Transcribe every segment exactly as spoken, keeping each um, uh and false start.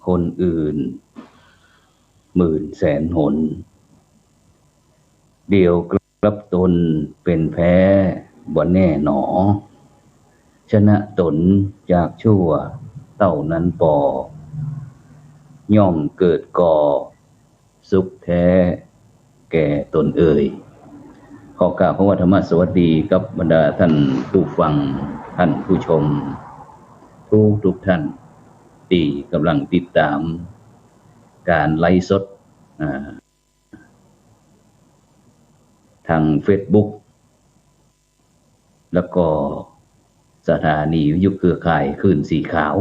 คนอื่นหมื่นแสนหน เดี่ยวกลับตนเป็นแพ้บ่แน่หนอ ชนะตนจากชั่วเต้านั้นปอ ย่อมเกิดก่อสุขแท้แก่ตนเอ่ย ขอกราบคำว่าธรรมสวัสดีกับบรรดาท่านผู้ฟัง ท่านผู้ชม ทุกๆ ท่าน ตี้กำลังติดต๋ามก๋านไลฟ์สด อ่า ตางเฟซบุ๊ก แล้วก็สถานีวิทยุเครือข่ายคลื่นสีขาว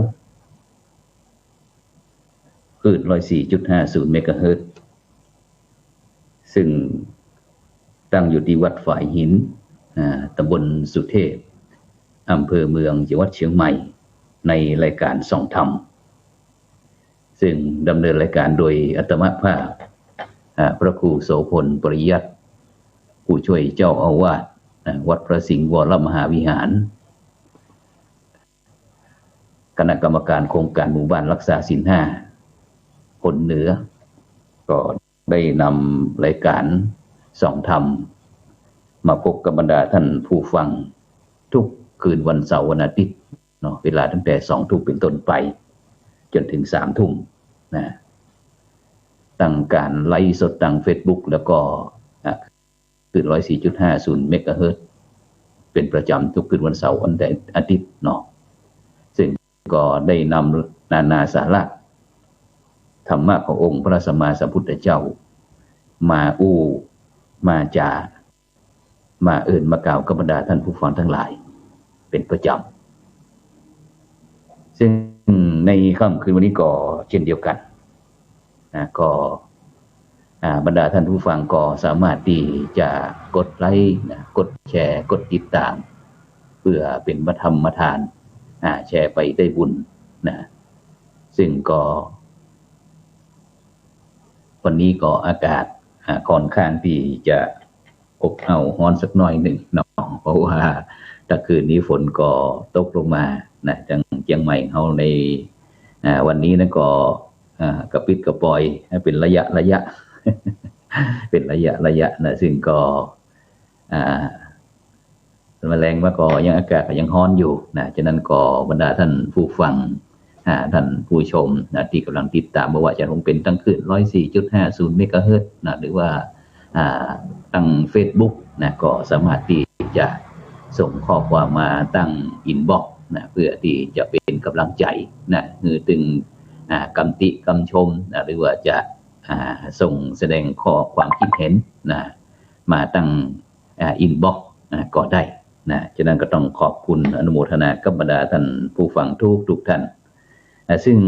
คลื่นร้อยสี่จุดห้าศูนย์เมกะเฮิรตซ์ ซึ่งตั้งอยู่ตี้วัดฝายหิน อ่า ตำบลสุเทพ อำเภอเมือง จังหวัดเชียงใหม่ ในรายก๋านส่องธรรม ซึ่งดำเนินรายก๋านโดยอาตมาภาพ อ่า พระครูโสภณ ปริยัติ ผู้ช่วยเจ้าอาวาส อ่า วัดพระสิงห์วรมหาวิหาร คณะกรรมการโครงก๋านหมู่บ้านรักษาศีลห้า หนเหนือ ก็ได้นำรายก๋านส่องธรรม มาพบกับบรรดาท่านผู้ฟัง ทุกคืนวันเสาร์วันอาทิตย์เนาะ เวลาตั้งแต่สองทุ่มเป๋นต้นไป จ๋นเถิงสามทุ่มนะ ตางก๋านไลฟ์สดตางเฟซบุ๊ก แล้วก็ อ่า คลื่นร้อยสี่จุดห้าศูนย์เมกะเฮิรตซ์ เป๋นประจ๋ำทุกคืนวันเสาร์วันอาทิตย์เนาะ ซึ่งก็ได้นำนานาสาระธรรมะขององค์พระสัมมาสัมพุทธเจ้า มาอู้มาจ๋า มาเอิ้นมากล่าวกับบรรดาท่านผู้ฟังตังหลายเป๋นประจ๋ำ ซึ่งในค่ำคืนวันนี้ก็เช่นเดียวกั๋นนะ ก็ อ่า บรรดาท่านผู้ฟังก็สามารถตี้จะกดไลก์นะ กดแชร์ กดติดต๋าม เปื้อเป๋นธรรมทาน อ่า แชร์ไปได้บุญนะ ซึ่งก็ วันนี้ก็อากาศ อ่า ค่อนข้างตี้จะอบอ้าวฮ้อนสักหน้อยนึ่งเนาะ เพราะว่าตะคืนนี้ฝนก็ตกลงมานะ ตางเจียงใหม่เฮาใน อ่า วันนี้นั้นก็ อ่า กระปิดกระปอยให้เป๋นระยะระยะ เป๋นระยะระยะนะ ซึ่งก็ อ่า แสดงว่าก็ยังอากาศก็ยังฮ้อนอยู่นะ ฉะนั้นก็บรรดาท่านผู้ฟัง อ่า ท่านผู้ชมนะ ตี้กำลังติดต๋าม บ่ว่าจะลงเป๋นตางคลื่นร้อยสี่จุดห้าศูนย์เมกะเฮิรตซ์นะ หรือว่า อ่า ตางเฟซบุ๊กนะ ก็สามารถตี้จะส่งข้อความมาตางอินบ็อกซ์นะ เปื้อตี้จะเป๋นก๋ำลังใจ๋นะ หื้อตึง อ่า กำติกำชมนะ หรือว่าจะ อ่า ส่งแสดงข้อความคิดเห็นนะ มาตาง อ่า อินบ็อกซ์นะ ก็ได้นะ ฉะนั้นก็ต้องขอบคุณอนุโมทนากับบรรดาท่านผู้ฟังทุกๆ ท่าน อ่า ซึ่ง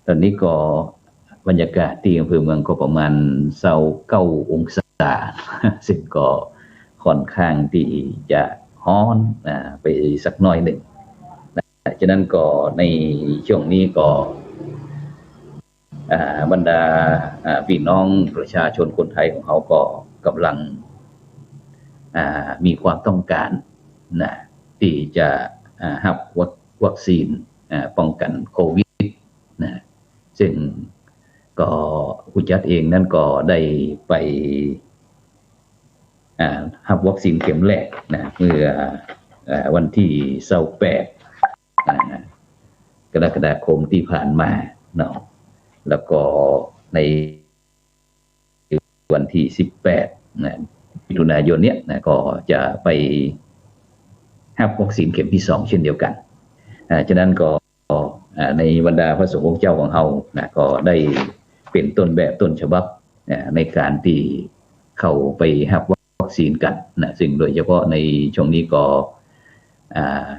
ต๋อนนี้ก็บรรยากาศตี้อำเภอเมืองก็ประมาณซาวเก้าองศา ซึ่งก็ค่อนข้างตี้จะฮ้อน อ่า ไปสักหน้อยนึ่งนะ ฉะนั้นก็ในช่วงนี้ก็ อ่า บรรดา อ่า ปี้น้องประชาชนคนไทยของเฮาก็กำลัง อ่า มีความต้องก๋านนะ ตี้จะ อ่า ฮับวัค- วัคซีน อ่า ป้องกั๋นโควิดนะ ซึ่งก็ผู้จัดเองนั้นก็ได้ไป อ่า ฮับวัคซีนเข็มแรกนะ เมื่อ อ่า วันตี้ซาวแปด อ่า กรกฎาคมตี้ผ่านมาเนาะ แล้วก็ในวันตี้สิบแปดนะ มิถุนายนเนี่ยนะ ก็จะไปฮับวัคซีนเข็มตี้สองเช่นเดียวกั๋น อ่า ฉะนั้นก็ อ่า ในบรรดาพระสงฆ์องค์เจ้าของเฮานะ ก็ได้เป๋นต้นแบบต้นฉบับ อ่า ในก๋านตี้เข้าไปฮับวัคซีนกั๋นนะ ซึ่งโดยเฉพาะในช่วงนี้ก็ อ่า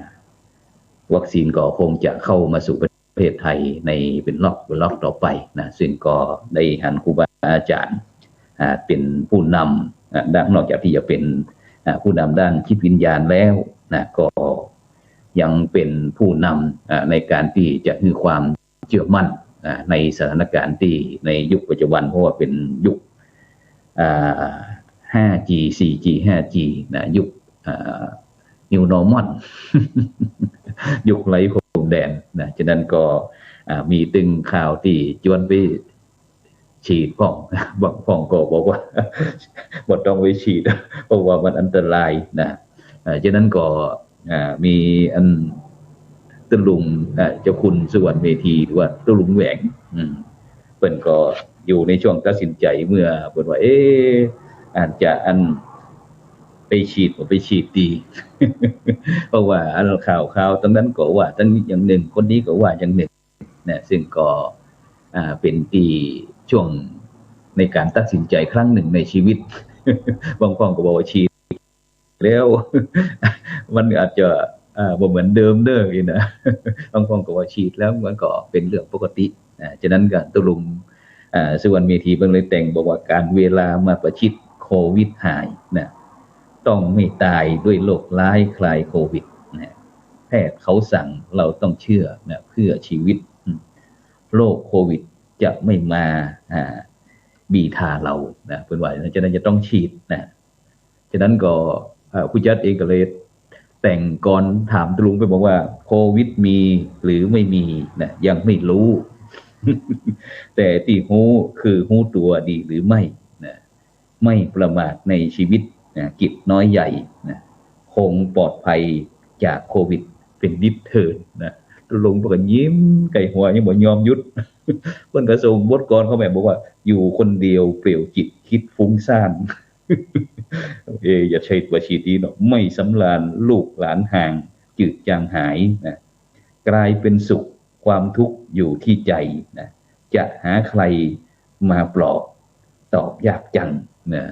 วัคซีนก็คงจะเข้ามาสู่ประเทศไทยในเป๋นล็อต เป๋นล็อตต่อไปนะ ซึ่งก็ได้หันครูบาอาจ๋ารย์ อ่า เป๋นผู้นำ อ่า ด้าน นอกจากตี้จะเป๋น อ่า ผู้นำด้านจิตวิญญาณแล้วนะ ก็ยังเป๋นผู้นำ อ่า ในก๋านตี้จะหื้อความเจื้อมั่น อ่า ในสถานก๋ารณ์ตี้ในยุคปัจจุบัน เพราะว่าเป๋นยุค อ่า ห้าจี สี่จี ห้าจี นะ ยุค อ่า New Normal ยุคไร้พรมแดนนะ ฉะนั้นก็ อ่า มีตึงข่าวตี้จวนไปฉีดพ่อง บางพ่องก็บอกว่า บ่ต้องไปฉีด เพราะว่ามันอันตรายนะ อ่า ฉะนั้นก็ อ่า มีอันตุ๊ลุง อ่า เจ้าคุณสุวรรณเมธี หรือว่าตุ๊ลุงแหวง อืม เปิ้นก็อยู่ในช่วงตัดสินใจ๋เมื่อ เปิ้นว่า เอ๊ะ อาจจะอัน ไปฉีด บ่ไปฉีดดี เพราะว่าอันข่าวๆ ตรงนั้นก็ว่าตังอย่างนึ่ง คนนี้ก็ว่าอย่างนึ่งนะ ซึ่งก็ อ่า เป๋นตี้ช่วงในก๋านตัดสินใจ๋ครั้งนึ่งในชีวิต บางพ่องก็บอกว่าฉีดแล้ว มันอาจจะ อ่า บ่เหมือนเดิมเน่อ อี้นะ บางพ่องก็ว่าฉีดแล้วมันก็เป๋นเรื่องปกติ อ่า ฉะนั้นก็ตุ๊ลุง อ่า สุวรรณเมธีเปิ้นเลยแต่งบอกว่า ก๋านเวลามาประชิดโควิดหายนะ ต้องไม่ตายด้วยโรคร้ายคล้ายโควิดนะ แพทย์เขาสั่งเราต้องเชื่อนะ เพื่อชีวิต อืม โรคโควิดจะไม่มา อ่า บีบทาเรานะ เปิ้นว่า ฉะนั้นจะต้องฉีดนะ ฉะนั้นก็ อ่า ผู้จัดเองก็เลยแต่งกลอนถามตุ๊ลุงไปบอกว่า โควิดมีหรือไม่มีนะ ยังไม่รู้ แต่ตี้ฮู้คือฮู้ตั๋วดีหรือไม่นะ ไม่ประมาทในชีวิตนะ กิจน้อยใหญ่นะ คงปลอดภัยจากโควิดเป็นนิจเถิดนะ ตุ๊ลุงเปิ้นก็ยิ้มไก่หัวยังบ่ยอมหยุด เปิ้นก็ส่งบทกลอนเข้ามาบอกว่า อยู่คนเดียวเปลี่ยวจิตคิดฟุ้งซ่าน เอ อย่าใช่ว่าฉีดดีเนาะ ไม่สำราญลูกหลานห่าง จืดจางหายนะ กลายเป็นสุขความทุกข์อยู่ที่ใจนะ จะหาใครมาปลอบ ตอบยากจังนะ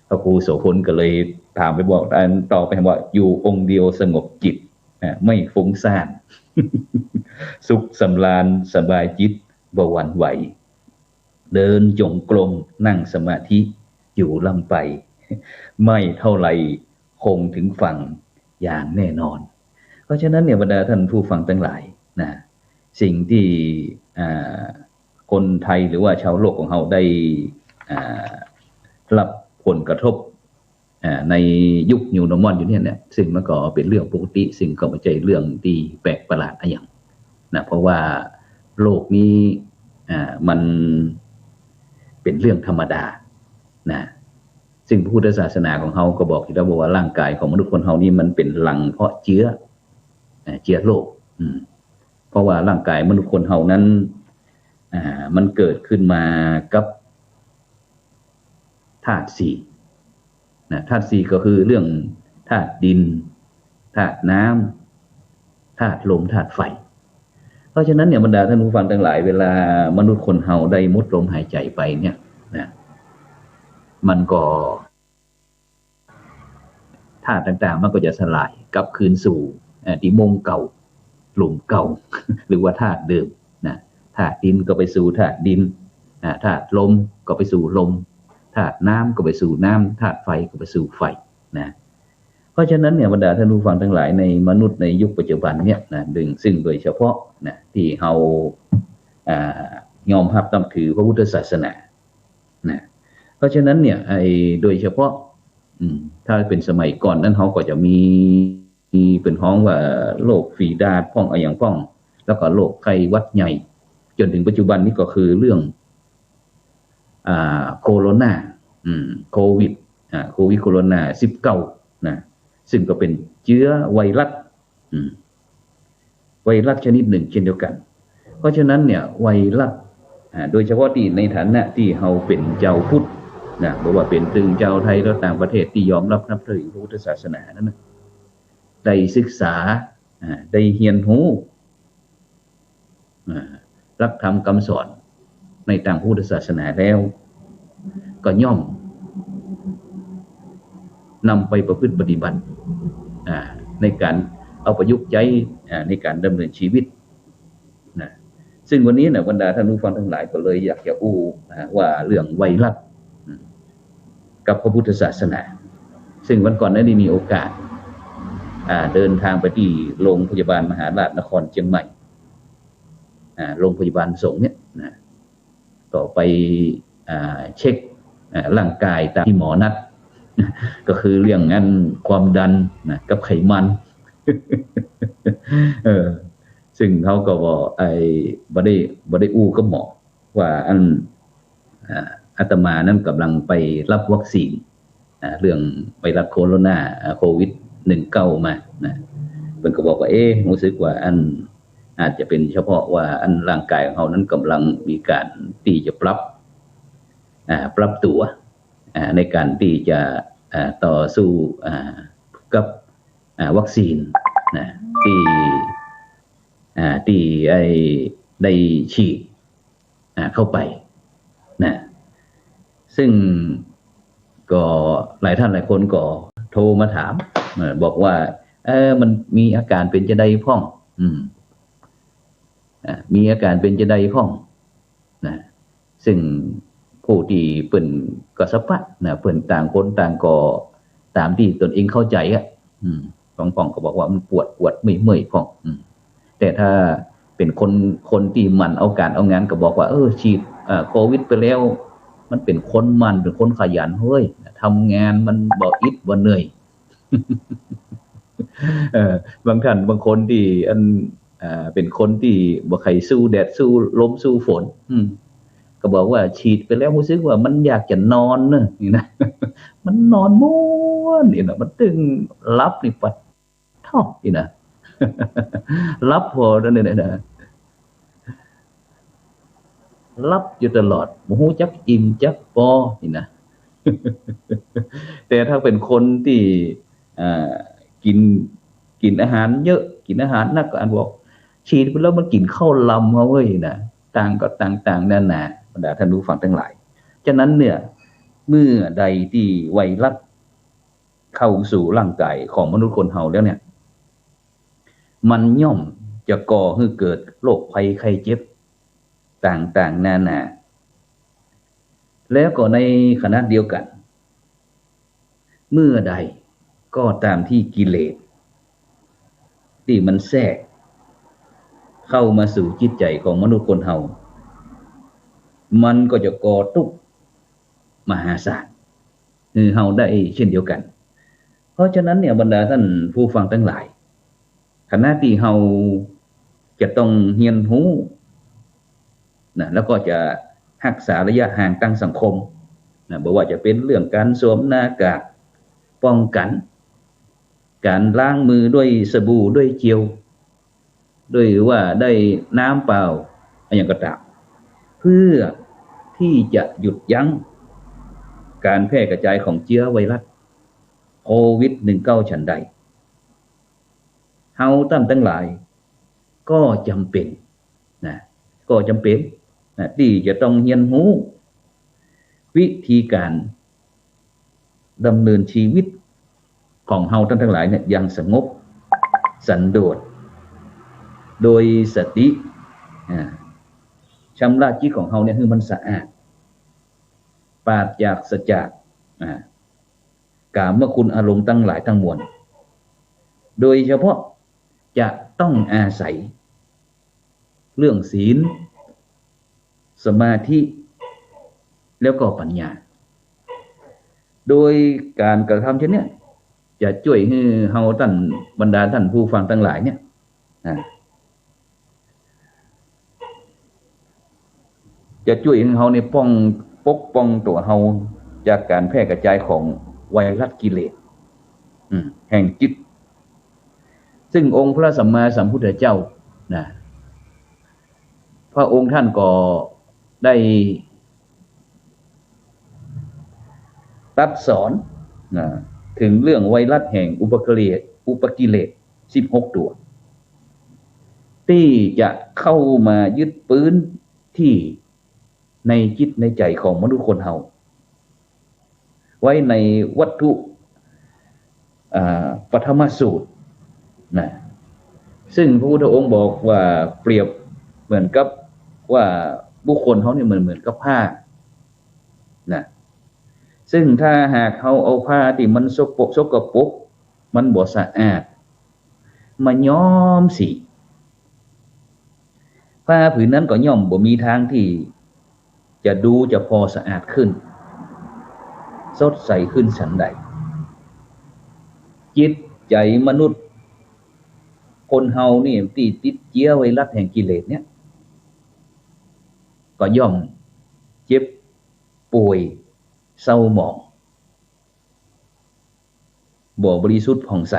พระครูโสภณก็เลยถามไปบอก อันตอบไปว่า อยู่องค์เดียวสงบจิตนะ ไม่ฟุ้งซ่าน สุขสำราญสบายจิตบ่หวั่นไหว เดินจงกรมนั่งสมาธิอยู่ร่ำไป ไม่เท่าไหร่คงถึงฝั่งอย่างแน่นอน เพราะฉะนั้นเนี่ย บรรดาท่านผู้ฟังทั้งหลายนะ สิ่งที่ อ่า คนไทยหรือว่าชาวโลกของเฮาได้ อ่า รับผลกระทบ อ่า ในยุค new normal อยู่เนี่ย เนี่ย ซึ่งมันก็เป๋นเรื่องปกติ ซึ่งก็บ่ใจ้เรื่องตี้แปลกประหลาดอะหยังนะ เพราะว่าโรคนี้ อ่า มันเป๋นเรื่องธรรมดานะ ซึ่งพระพุทธศาสนาของเฮาก็บอกอยู่แล้ว บอกว่าร่างกายของมนุษย์คนเฮานี่มันเป๋นรังเพาะเจื๊อ อ่า เจื๊อโรค อืม เพราะว่าร่างกายมนุษย์คนเฮานั้น อ่า มันเกิดขึ้นมากับธาตุสี่นะ ธาตุสี่ก็คือเรื่องธาตุดิน ธาตุน้ำ ธาตุลม ธาตุไฟ เพราะฉะนั้นเนี่ย บรรดาท่านผู้ฟังทั้งหลาย เวลามนุษย์คนเฮาได้หมดลมหายใจ๋ไปเนี่ยนะ มันก็ ธาตุต่างๆ มันก็จะสลายกลับคืนสู่ เอ่อ ตี้มงเก่า หลุมเก่า หรือว่าธาตุเดิมนะ ธาตุดินก็ไปสู่ธาตุดินนะ ธาตุลมก็ไปสู่ลม ธาตุน้ำก็ไปสู่น้ำ ธาตุไฟก็ไปสู่ไฟนะ เพราะฉะนั้นเนี่ย บรรดาท่านผู้ฟังทั้งหลาย ในมนุษย์ในยุคปัจจุบันเนี่ยนะ ซึ่ง ซึ่งโดยเฉพาะนะ ตี้เฮา อ่า ยอมฮับนับถือพระพุทธศาสนา นะ เพราะฉะนั้นเนี่ย ไอ้ โดยเฉพาะ อืม ถ้าเป๋นสมัยก่อนนั้น เฮาก็จะมี มีเปิ้นฮ้องว่าโรคฝีดาษพ่องอะหยังพ่อง แล้วก็โรคไข้หวัดใหญ่ จ๋นถึงปัจจุบันนี้ก็คือเรื่อง อ่า โคโรนา อืม โควิด อ่า โควิด โคโรนาสิบเก้านะ ซึ่งก็เป๋นเจื๊อไวรัส อืม ไวรัสชนิดนึ่งเช่นเดียวกั๋น เพราะฉะนั้นเนี่ย ไวรัส อ่า โดยเฉพาะตี้ในฐานะตี้เฮาเป๋นจาวพุทธนะ บ่ว่าเป๋นตึงจาวไทยหรือต่างประเทศตี้ยอมฮับนับถือพระพุทธศาสนานั้นนะ ได้ศึกษา อ่า ได้เฮียนฮู้ อ่า หลักธรรมกำสอนในตางพุทธศาสนาแล้ว ก็ย่อมนำไปประพฤติปฏิบัติ อ่า ในก๋านเอาประยุกต์ใจ๊ อ่า ในก๋านดำเนินชีวิตนะ ซึ่งวันนี้นะ บรรดาท่านผู้ฟังทั้งหลายก็เลยอยากจะอู้ อ่า ว่าเรื่องไวรัส อืม กับพระพุทธศาสนา ซึ่งวันก่อนนั้นได้มีโอกาส อ่า เดินทางไปตี้โรงพยาบาลมหาราชนครเจียงใหม่ อ่า โรงพยาบาลสงฆ์เนี่ยนะ ก็ไป อ่า เช็ค อ่า ร่างกายตามตี้หมอนัด ก็คือเรื่องอันความดันนะ กับไขมัน เออ ซึ่งเขาก็บ่ ไอ้ บ่ได้ บ่ได้อู้กับหมอ ว่าอัน อ่า อาตมานั้นก่ำลังไปฮับวัคซีน อ่า เรื่องไวรัสโคโรนา อ่า โควิดหนึ่งเก้ามานะ เปิ้นก็บอกว่า เอ๊ะ ฮู้สึกว่าอัน อาจจะเป๋นเฉพาะว่าอันร่างก๋ายของเฮานั้นก่ำลังมีก๋านตี้จะปรับ อ่า ปรับตั๋ว อ่า ในก๋านตี้จะ อ่า ต่อสู้ อ่า กับ อ่า วัคซีนนะ ตี้ อ่า ตี้ไอ้ได้ฉีด อ่า เข้าไปนะ ซึ่งก็หลายท่านหลายคนก็โทรมาถาม เอ่อ บอกว่า เออ มันมีอาก๋านเป๋นจาใดพ่อง อืม อ่า มีอาก๋านเป๋นจาใดพ่องนะ ซึ่งผู้ตี้เปิ้นก็สะปะนะ เปิ้นต่างคนต่างก็ต๋ามตี้ตนเองเข้าใจ๋อะ อืม บางพ่องก็บอกว่ามันปวด ปวดเมื่อยๆ พ่อง อืม แต่ถ้าเป๋นคน คนตี้หมั่นเอาก๋านเอางานก็บอกว่า เออ ฉีด เอ่อ โควิดไปแล้ว มันเป๋นคนหมั่น เป๋นคนขยันเฮ้ย ทำงานมันบ่อิดบ่เหนื่อย เออ บางท่านบางคนตี้อัน อ่า เป๋นคนตี้บ่ใค่สู้แดดสู้ลมสู้ฝน อืม ก็บอกว่าฉีดไปแล้วฮู้สึกว่ามันอยากจะนอนเนอะ นี่นะ มันนอนม่วนนี่นะ มันตึงหลับนี่ปัด เท่านี่นะ หลับผ่อนั่นเนี่ยนะ หลับอยู่ตลอด บ่ฮู้จักอิ่มจักปอนี่นะ แต่ถ้าเป๋นคนตี้ อ่า กิ๋น กิ๋นอาหารเยอะ กิ๋นอาหารนัก ก็อันบอก ฉีดไปแล้วมันกิ๋นข้าวลำเฮาเว้ยนะ ต่างก็ต่างๆ นานา บรรดาท่านผู้ฟังตังหลาย ฉะนั้นเนี่ย เมื่อใดตี้ไวรัส เข้าสู่ร่างก๋ายของมนุษย์คนเฮาแล้วเนี่ย มันย่อมจะก่อหื้อเกิดโรคภัยไข้เจ็บต่างๆ นานา แล้วก็ในขณะเดียวกั๋น เมื่อใดก็ต๋ามตี้กิเลสตี้มันแทรกเข้ามาสู่จิตใจ๋ของมนุษย์คนเฮา มันก็จะก่อตุ๊กข์มหาศาล หื้อเฮาได้เช่นเดียวกั๋น เพราะฉะนั้นเนี่ย บรรดาท่านผู้ฟังตังหลาย ขณะตี้เฮาจะต้องเฮียนฮู้นะ แล้วก็จะฮักษาระยะห่างตางสังคมนะ บ่ว่าจะเป๋นเรื่องก๋านสวมหน้ากากป้องกั๋น ก๋านล้างมือด้วยสบู่ ด้วยเจล ด้วยว่าได้น้ำเปล่า อะหยังก็ต๋าม เพื่อตี้จะหยุดยั้งก๋านแพร่กระจายของเจื้อไวรัสโควิดหนึ่งเก้าฉันใด เฮาต้านตังหลายก็จ๋ำเป๋นนะ ก็จ๋ำเป๋นนะ ตี้จะต้องเฮียนฮู้วิธีก๋านดำเนินชีวิตของเฮาต้านตังหลายเนี่ยอย่างสงบสันโดษ โดยสติ อ่า ชำระจิตของเฮาเนี่ยหื้อมันสะอาด ปราศจาก สะจาก อ่า กามคุณอารมณ์ตังหลายตังมวล โดยเฉพาะจะต้องอาศัยเรื่องศีล สมาธิ แล้วก็ปัญญา โดยก๋านกระทำเช่นเนี้ย จะจ้วยหื้อเฮาต้าน บรรดาท่านผู้ฟังตังหลายเนี่ย อ่า จะจ้วยหื้อเฮาเนี่ยป้อง ปกป้องตั๋วเฮาจากก๋านแพร่กระจายของไวรัสกิเลส อืม แห่งจิต ซึ่งองค์พระสัมมาสัมพุทธเจ้านะ พระองค์ท่านก็ได้ตรัสสอนนะ เถิงเรื่องไวรัสแห่งอุปกิเลส อุปกิเลสสิบหกตั๋ว ตี้จะเข้ามายึดปื้นตี้ในจิตในใจ๋ของมนุษย์คนเฮา ไว้ในวัตถุ อ่า ปฐมสูตรนะ ซึ่งพระพุทธองค์บอกว่าเปรียบเหมือนกับว่าบุคคลเฮาเนี่ยเหมือน เหมือนกับผ้านะ ซึ่งถ้าหากเฮาเอาผ้าตี้มันสกปรก สกปรก มันบ่สะอาด มาย้อมสี ผ้าผืนนั้นก็ย่อมบ่มีตางตี้จะดูจะผ่อสะอาดขึ้น สดใสขึ้นฉันใด จิตใจ๋มนุษย์ คนเฮานี่ตี้ติดเจื้อไวรัสแห่งกิเลสเนี่ย ก็ย่อมเจ็บป่วยเศร้าหมอง บ่บริสุทธิ์ผ่องใส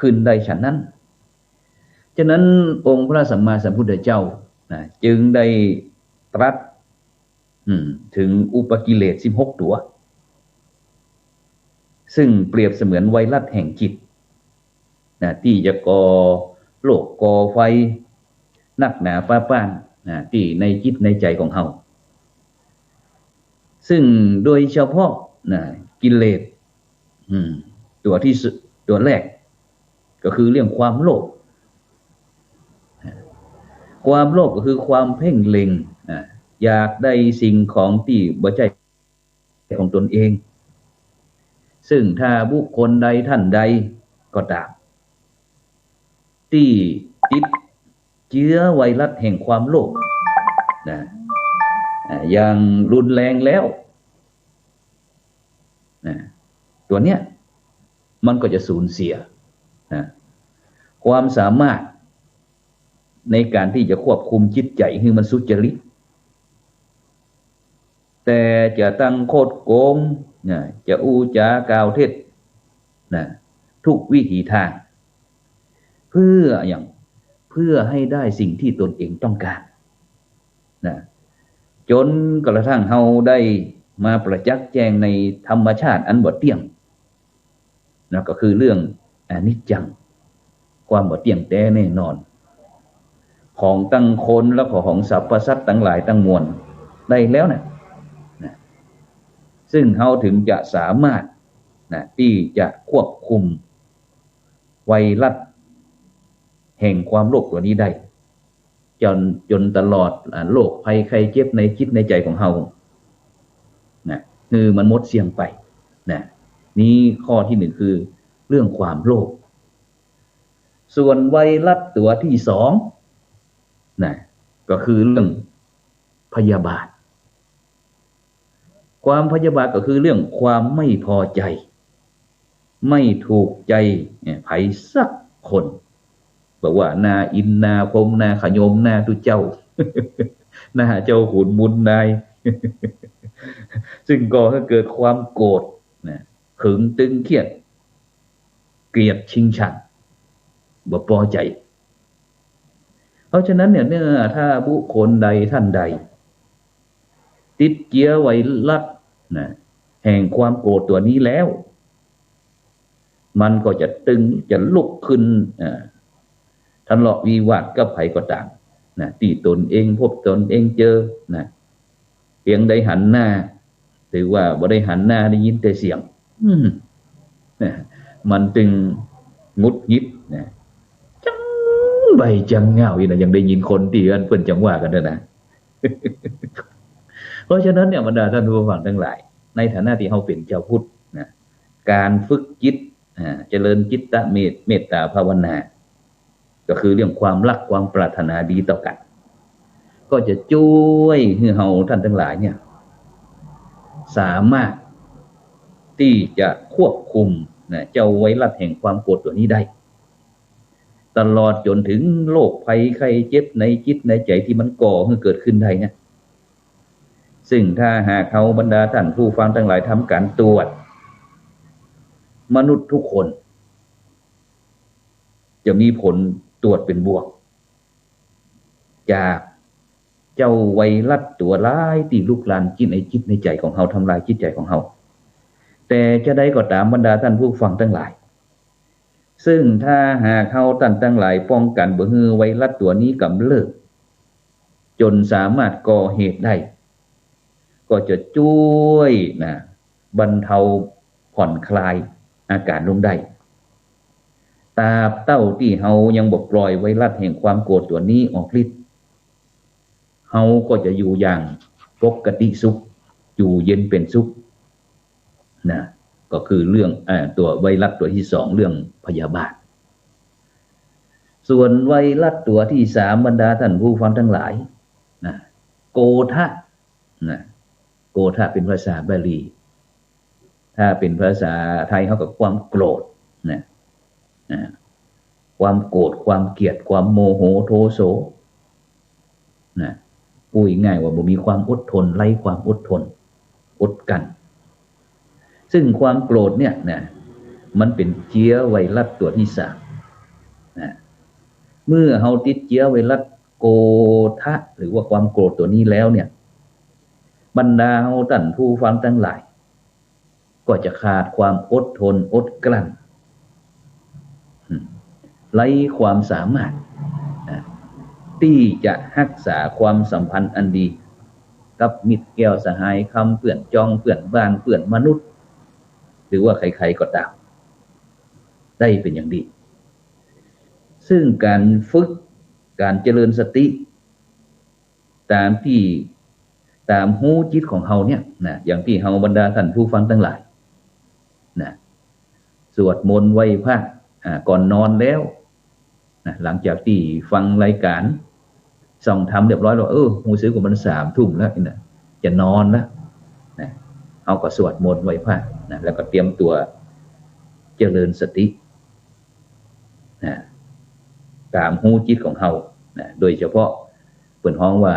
ขึ้นได้ฉันนั้น ฉะนั้นองค์พระสัมมาสัมพุทธเจ้านะ จึงได้ตรัส อืม ถึงอุปกิเลสสิบหกตั๋ว ซึ่งเปรียบเสมือนไวรัสแห่งจิตนะ ตี้จะก่อโรคก่อภัยนักหนาป้าป้านนะ ตี้ในจิตในใจ๋ของเฮา ซึ่งโดยเฉพาะนะ กิเลส อืม ตั๋วตี้สุด ตั๋วแรก ก็คือเรื่องความโลภ ความโลภก็คือความเพ่งเล็งนะ อยากได้สิ่งของตี้บ่ใจ้ของตนเอง ซึ่งถ้าบุคคลใดท่านใดก็ต๋าม ตี้ติดเจื้อไวรัสแห่งความโลภนะ อ่า อย่างรุนแรงแล้วนะ ตั๋วเนี้ยมันก็จะสูญเสียนะ ความสามารถในก๋านตี้จะควบคุมจิตใจ๋หื้อมันสุจริต แต่จะตั้งคดโกงนะ จะอู้จากล่าวเท็จนะ ทุกวิถีตาง เพื่ออะหยัง เพื่อให้ได้สิ่งตี้ตนเองต้องก๋านนะ จ๋นกระทั่งเฮาได้มาประจักษ์แจ้งในธรรมชาติอันบ่เตี้ยงนะ ก็คือเรื่องอนิจจัง ความบ่เตี้ยงแต๊แน่นอน ของตังคนแล้วก็ของสรรพสัตว์ตังหลายตังมวลได้แล้วนะ นะ ซึ่งเฮาถึงจะสามารถนะ ตี้จะควบคุมไวรัสแห่งความโลภตั๋วนี้ได้ จ๋น จ๋นตลอด อ่า โรคภัยไข้เจ็บในจิตในใจ๋ของเฮานะ หื้อมันหมดเสี้ยงไปนะ นี่ข้อตี้หนึ่งคือเรื่องความโลภ ส่วนไวรัสตั๋วตี้สองนะ ก็คือเรื่องพยาบาท ความพยาบาทก็คือเรื่องความไม่พอใจ๋ ไม่ถูกใจ๋เนี่ย ใผสักคน บ่ว่าหน้าอินทร์หน้าพรหมหน้าขยมหน้าตุ๊เจ้า หน้าเจ้าขุนมูลนาย ซึ่งก่อหื้อเกิดความโกรธนะ ขึงตึงเครียด เกลียดชิงชัง บ่ปอใจ๋ เพราะฉะนั้นเนี่ย เมื่อถ้าบุคคลใดท่านใด ติดเจื้อไวรัสนะ แห่งความโกรธตั๋วนี้แล้ว มันก็จะตึง จะลุกขึ้น อ่า ทะเลาะวิวาทกับใผก็ต๋ามนะ ตี้ตนเองพบตนเองเจอนะ เพียงได้หันหน้า ถือว่าบ่ได้หันหน้า ได้ยินแต่เสียง อืม นะ มันตึงหงุดหงิดนะ จังใบ้จังง่าวอี้นะ ยังได้ยินคนตี้อันเปิ้นจังว่ากั๋นเต๊อะนะ เพราะฉะนั้นเนี่ย บรรดาท่านผู้ฟังตังหลาย ในฐานะตี้เฮาเป๋นจาวพุทธนะ ก๋านฝึกจิต อ่า เจริญจิตตะเมต เมตตาภาวนา ก็คือเรื่องความฮักความปรารถนาดีต่อกั๋น ก็จะจ้วยหื้อเฮาต้านตังหลายเนี่ย สามารถตี้จะควบคุมนะ เจ้าไวรัสแห่งความโกรธตั๋วนี้ได้ ตลอดจ๋นเถิงโรคภัยไข้เจ็บในจิตในใจ๋ตี้มันก่อหื้อเกิดขึ้นได้เนี่ย ซึ่งถ้าหากเฮาบรรดาต้านผู้ฟังตังหลายทำก๋านตรวจ มนุษย์ทุกคน จะมีผลตรวจเป๋นบวก จากเจ้าไวรัสตั๋วร้ายตี้ลุกลานจิตในจิตในใจ๋ของเฮา ทำลายจิตใจ๋ของเฮา แต่จาใดก็ต๋ามบรรดาต้านผู้ฟังตังหลาย ซึ่งถ้าหากเฮาต้านตังหลายป้องกั๋นบ่หื้อไวรัสตั๋วนี้ก๋ำเริบ จ๋นสามารถก่อเหตุได้ ก็จะจ้วยนะ บรรเทาผ่อนคลายอาก๋านลงได้ ตราบเต้าตี้เฮายังบ่ปล่อยไวรัสแห่งความโกรธตั๋วนี้ออกฤทธิ์ เฮาก็จะอยู่อย่างปกติสุข อยู่เย็นเป๋นสุขนะ ก็คือเรื่อง อ่า ตั๋วไวรัสตั๋วตี้สอง เรื่องพยาบาท ส่วนไวรัสตั๋วตี้สาม บรรดาต้านผู้ฟังตังหลายนะ โกธะ นะ โกธะเป๋นภาษาบาลี ถ้าเป๋นภาษาไทยเฮาก็ความโกรธนะ อ่า ค ความโกรธ ความเกลียด ความโมโหโทโส นะ พูดง่ายว่าบ่มีความอดทน ไร้ความอดทน อดกลั้น ซึ่งความโกรธเนี่ยนะ มันเป๋นเจื๊อไวรัสตั๋วตี้สาม นะ เมื่อเฮาติดเจื๊อไวรัสโกธะ หรือว่าความโกรธตั๋วนี้แล้วเนี่ย บรรดาเฮาต้านผู้ฟังตังหลาย ก็จะขาดความอดทนอดกลั้น อืม ไร้ความสามารถ นะ ตี้จะฮักษาความสัมพันธ์อันดี กับมิตรแก้วสหายคำ เปื้อนจอง เปื้อนบ้าน เปื้อนมนุษย์ หรือว่าใครๆ ก็ต๋าม ได้เป๋นอย่างดี ซึ่งก๋านฝึก ก๋านเจริญสติ ต๋ามตี้ ต๋ามฮู้จิตของเฮาเนี่ยนะ อย่างตี้เฮาบรรดาต้านผู้ฟังตังหลายนะ สวดมนต์ไหว้พระ อ่า ก่อนนอนแล้วนะ หลังจากตี้ฟังรายก๋านส่องธรรมเรียบร้อยแล้ว เออ ฮู้สึกว่ามันสามทุ่มแล้วนะ จะนอนแล้วนะ เฮาก็สวดมนต์ไหว้พระนะ แล้วก็เตรียมตั๋วเจริญสตินะ ต๋ามฮู้จิตของเฮานะ โดยเฉพาะเปิ้นฮ้องว่า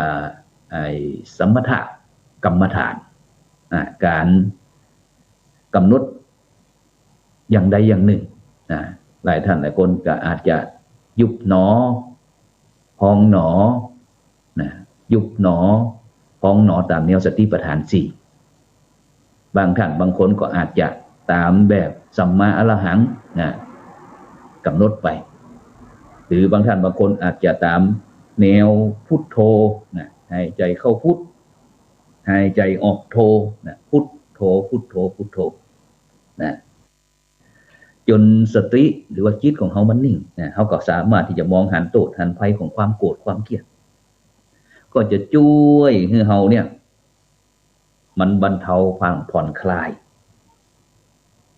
ไอ้สมถะกรรมฐาน อ่า ก๋านกำหนดอย่างใดอย่างนึ่งนะ หลายต้านหลายคนก็อาจจะยุบหนอ พองหนอ นะ ยุบหนอ พองหนอ ต๋ามแนวสติปัฏฐานสี่ บางต้านบางคนก็อาจจะต๋ามแบบสัมมาอรหังนะ กำหนดไป หรือบางต้านบางคนอาจจะต๋ามแนวพุทโธนะ หายใจ๋เข้าพุท หายใจ๋ออกโธนะ พุทโธ พุทโธ พุทโธนะ จ๋นสติหรือว่าจิตของเฮามันนิ่งนะ เฮาก็สามารถตี้จะมองหันโต้ษหันภัยของความโกรธความเกลียด ก็จะจ้วยหื้อเฮาเนี่ย มันบรรเทาความผ่อนคลาย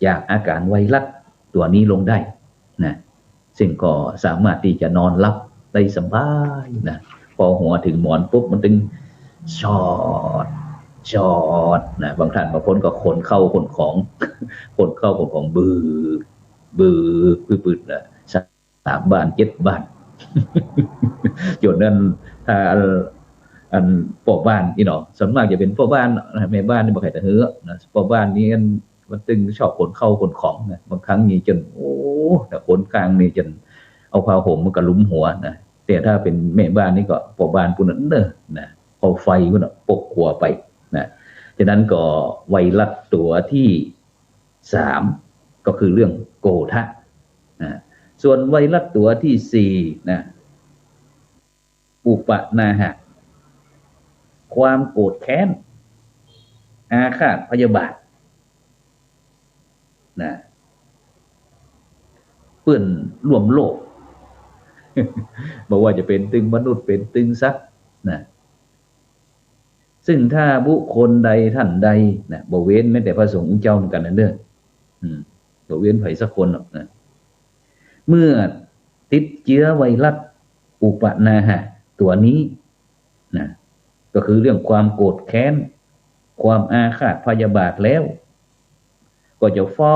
จากอาก๋ารไวรัสตั๋วนี้ลงได้นะ ซึ่งก็สามารถตี้จะนอนหลับได้สบายนะ พอหัวเถิงหมอนปุ๊บมันตึงชอด ชอดนะ บางต้านบางคนก็ขนเข้าขนของ ขนเข้าขนของ บืด บืด ปืดๆ นะ สามบ้านเจ็ดบ้าน จ๋นอัน ถ้าอัน อันป้อบ้านนี่เนาะ ส่วนมากจะเป๋นป้อบ้านนะ แม่บ้านนี่บ่ใค่ตะเฮือนะ ป้อบ้านนี่อัน มันตึงชอบขนเข้าขนของนะ บางครั้งนี่จ๋น โอ้ ถ้าขนก้างนี่จ๋นเอาผ้าห่มมันก็หลุมหัวนะ แต่ถ้าเป๋นแม่บ้านนี่ก็ป้อบ้านปู้นนั้นเน่อนะ เอาไฟปู้นน่ะปกหัวไปนะ ฉะนั้นก็ไวรัสตั๋วตี้สาม ก็คือเรื่องโกธะนะ ส่วนไวรัสตั๋วตี้สี่นะ อุปนาหะ ความโกรธแค้น อาฆาตพยาบาทนะ เปื้อนร่วมโลก บ่ว่าจะเป๋นตึงมนุษย์ เป๋นตึงสัตว์นะ ซึ่งถ้าบุคคลใดต้านใดนะ บ่เว้นแม้แต่พระสงฆ์องค์เจ้าเหมือนกั๋นนะเน่อ อืม บ่เว้นใผสักคนหรอกนะ เมื่อติดเจื้อไวรัสอุปนาหะตั๋วนี้นะ ก็คือเรื่องความโกรธแค้น ความอาฆาตพยาบาทแล้ว ก็จะเฝ้า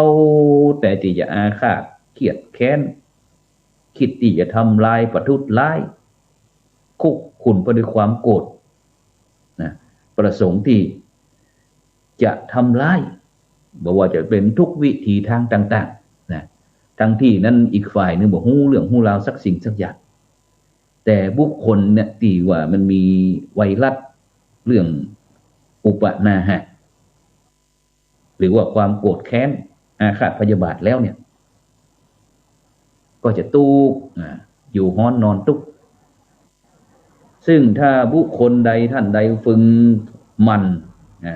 แต่ตี้จะอาฆาตเคียดแค้น กึ๊ดตี้จะทำลายประทุษร้าย คุกรุ่นไปด้วยความโกรธนะ ประสงค์ตี้จะทำร้าย บ่ว่าจะเป๋นทุกวิถีตางต่างๆ นะ ตังตี้นั้นอีกฝ่ายนึ่งบ่ฮู้เรื่องฮู้ราวสักสิ่งสักอย่าง แต่บุคคลเนี่ยตี้ว่ามันมีไวรัสเรื่องอุปนาหะ หรือว่าความโกรธแค้นอาฆาตพยาบาทแล้วเนี่ย ก็จะตุ๊กข์ อ่า อยู่ฮ้อนนอนตุ๊กข์ ซึ่งถ้าบุคคลใดต้านใดฝึกหมั่น อ่า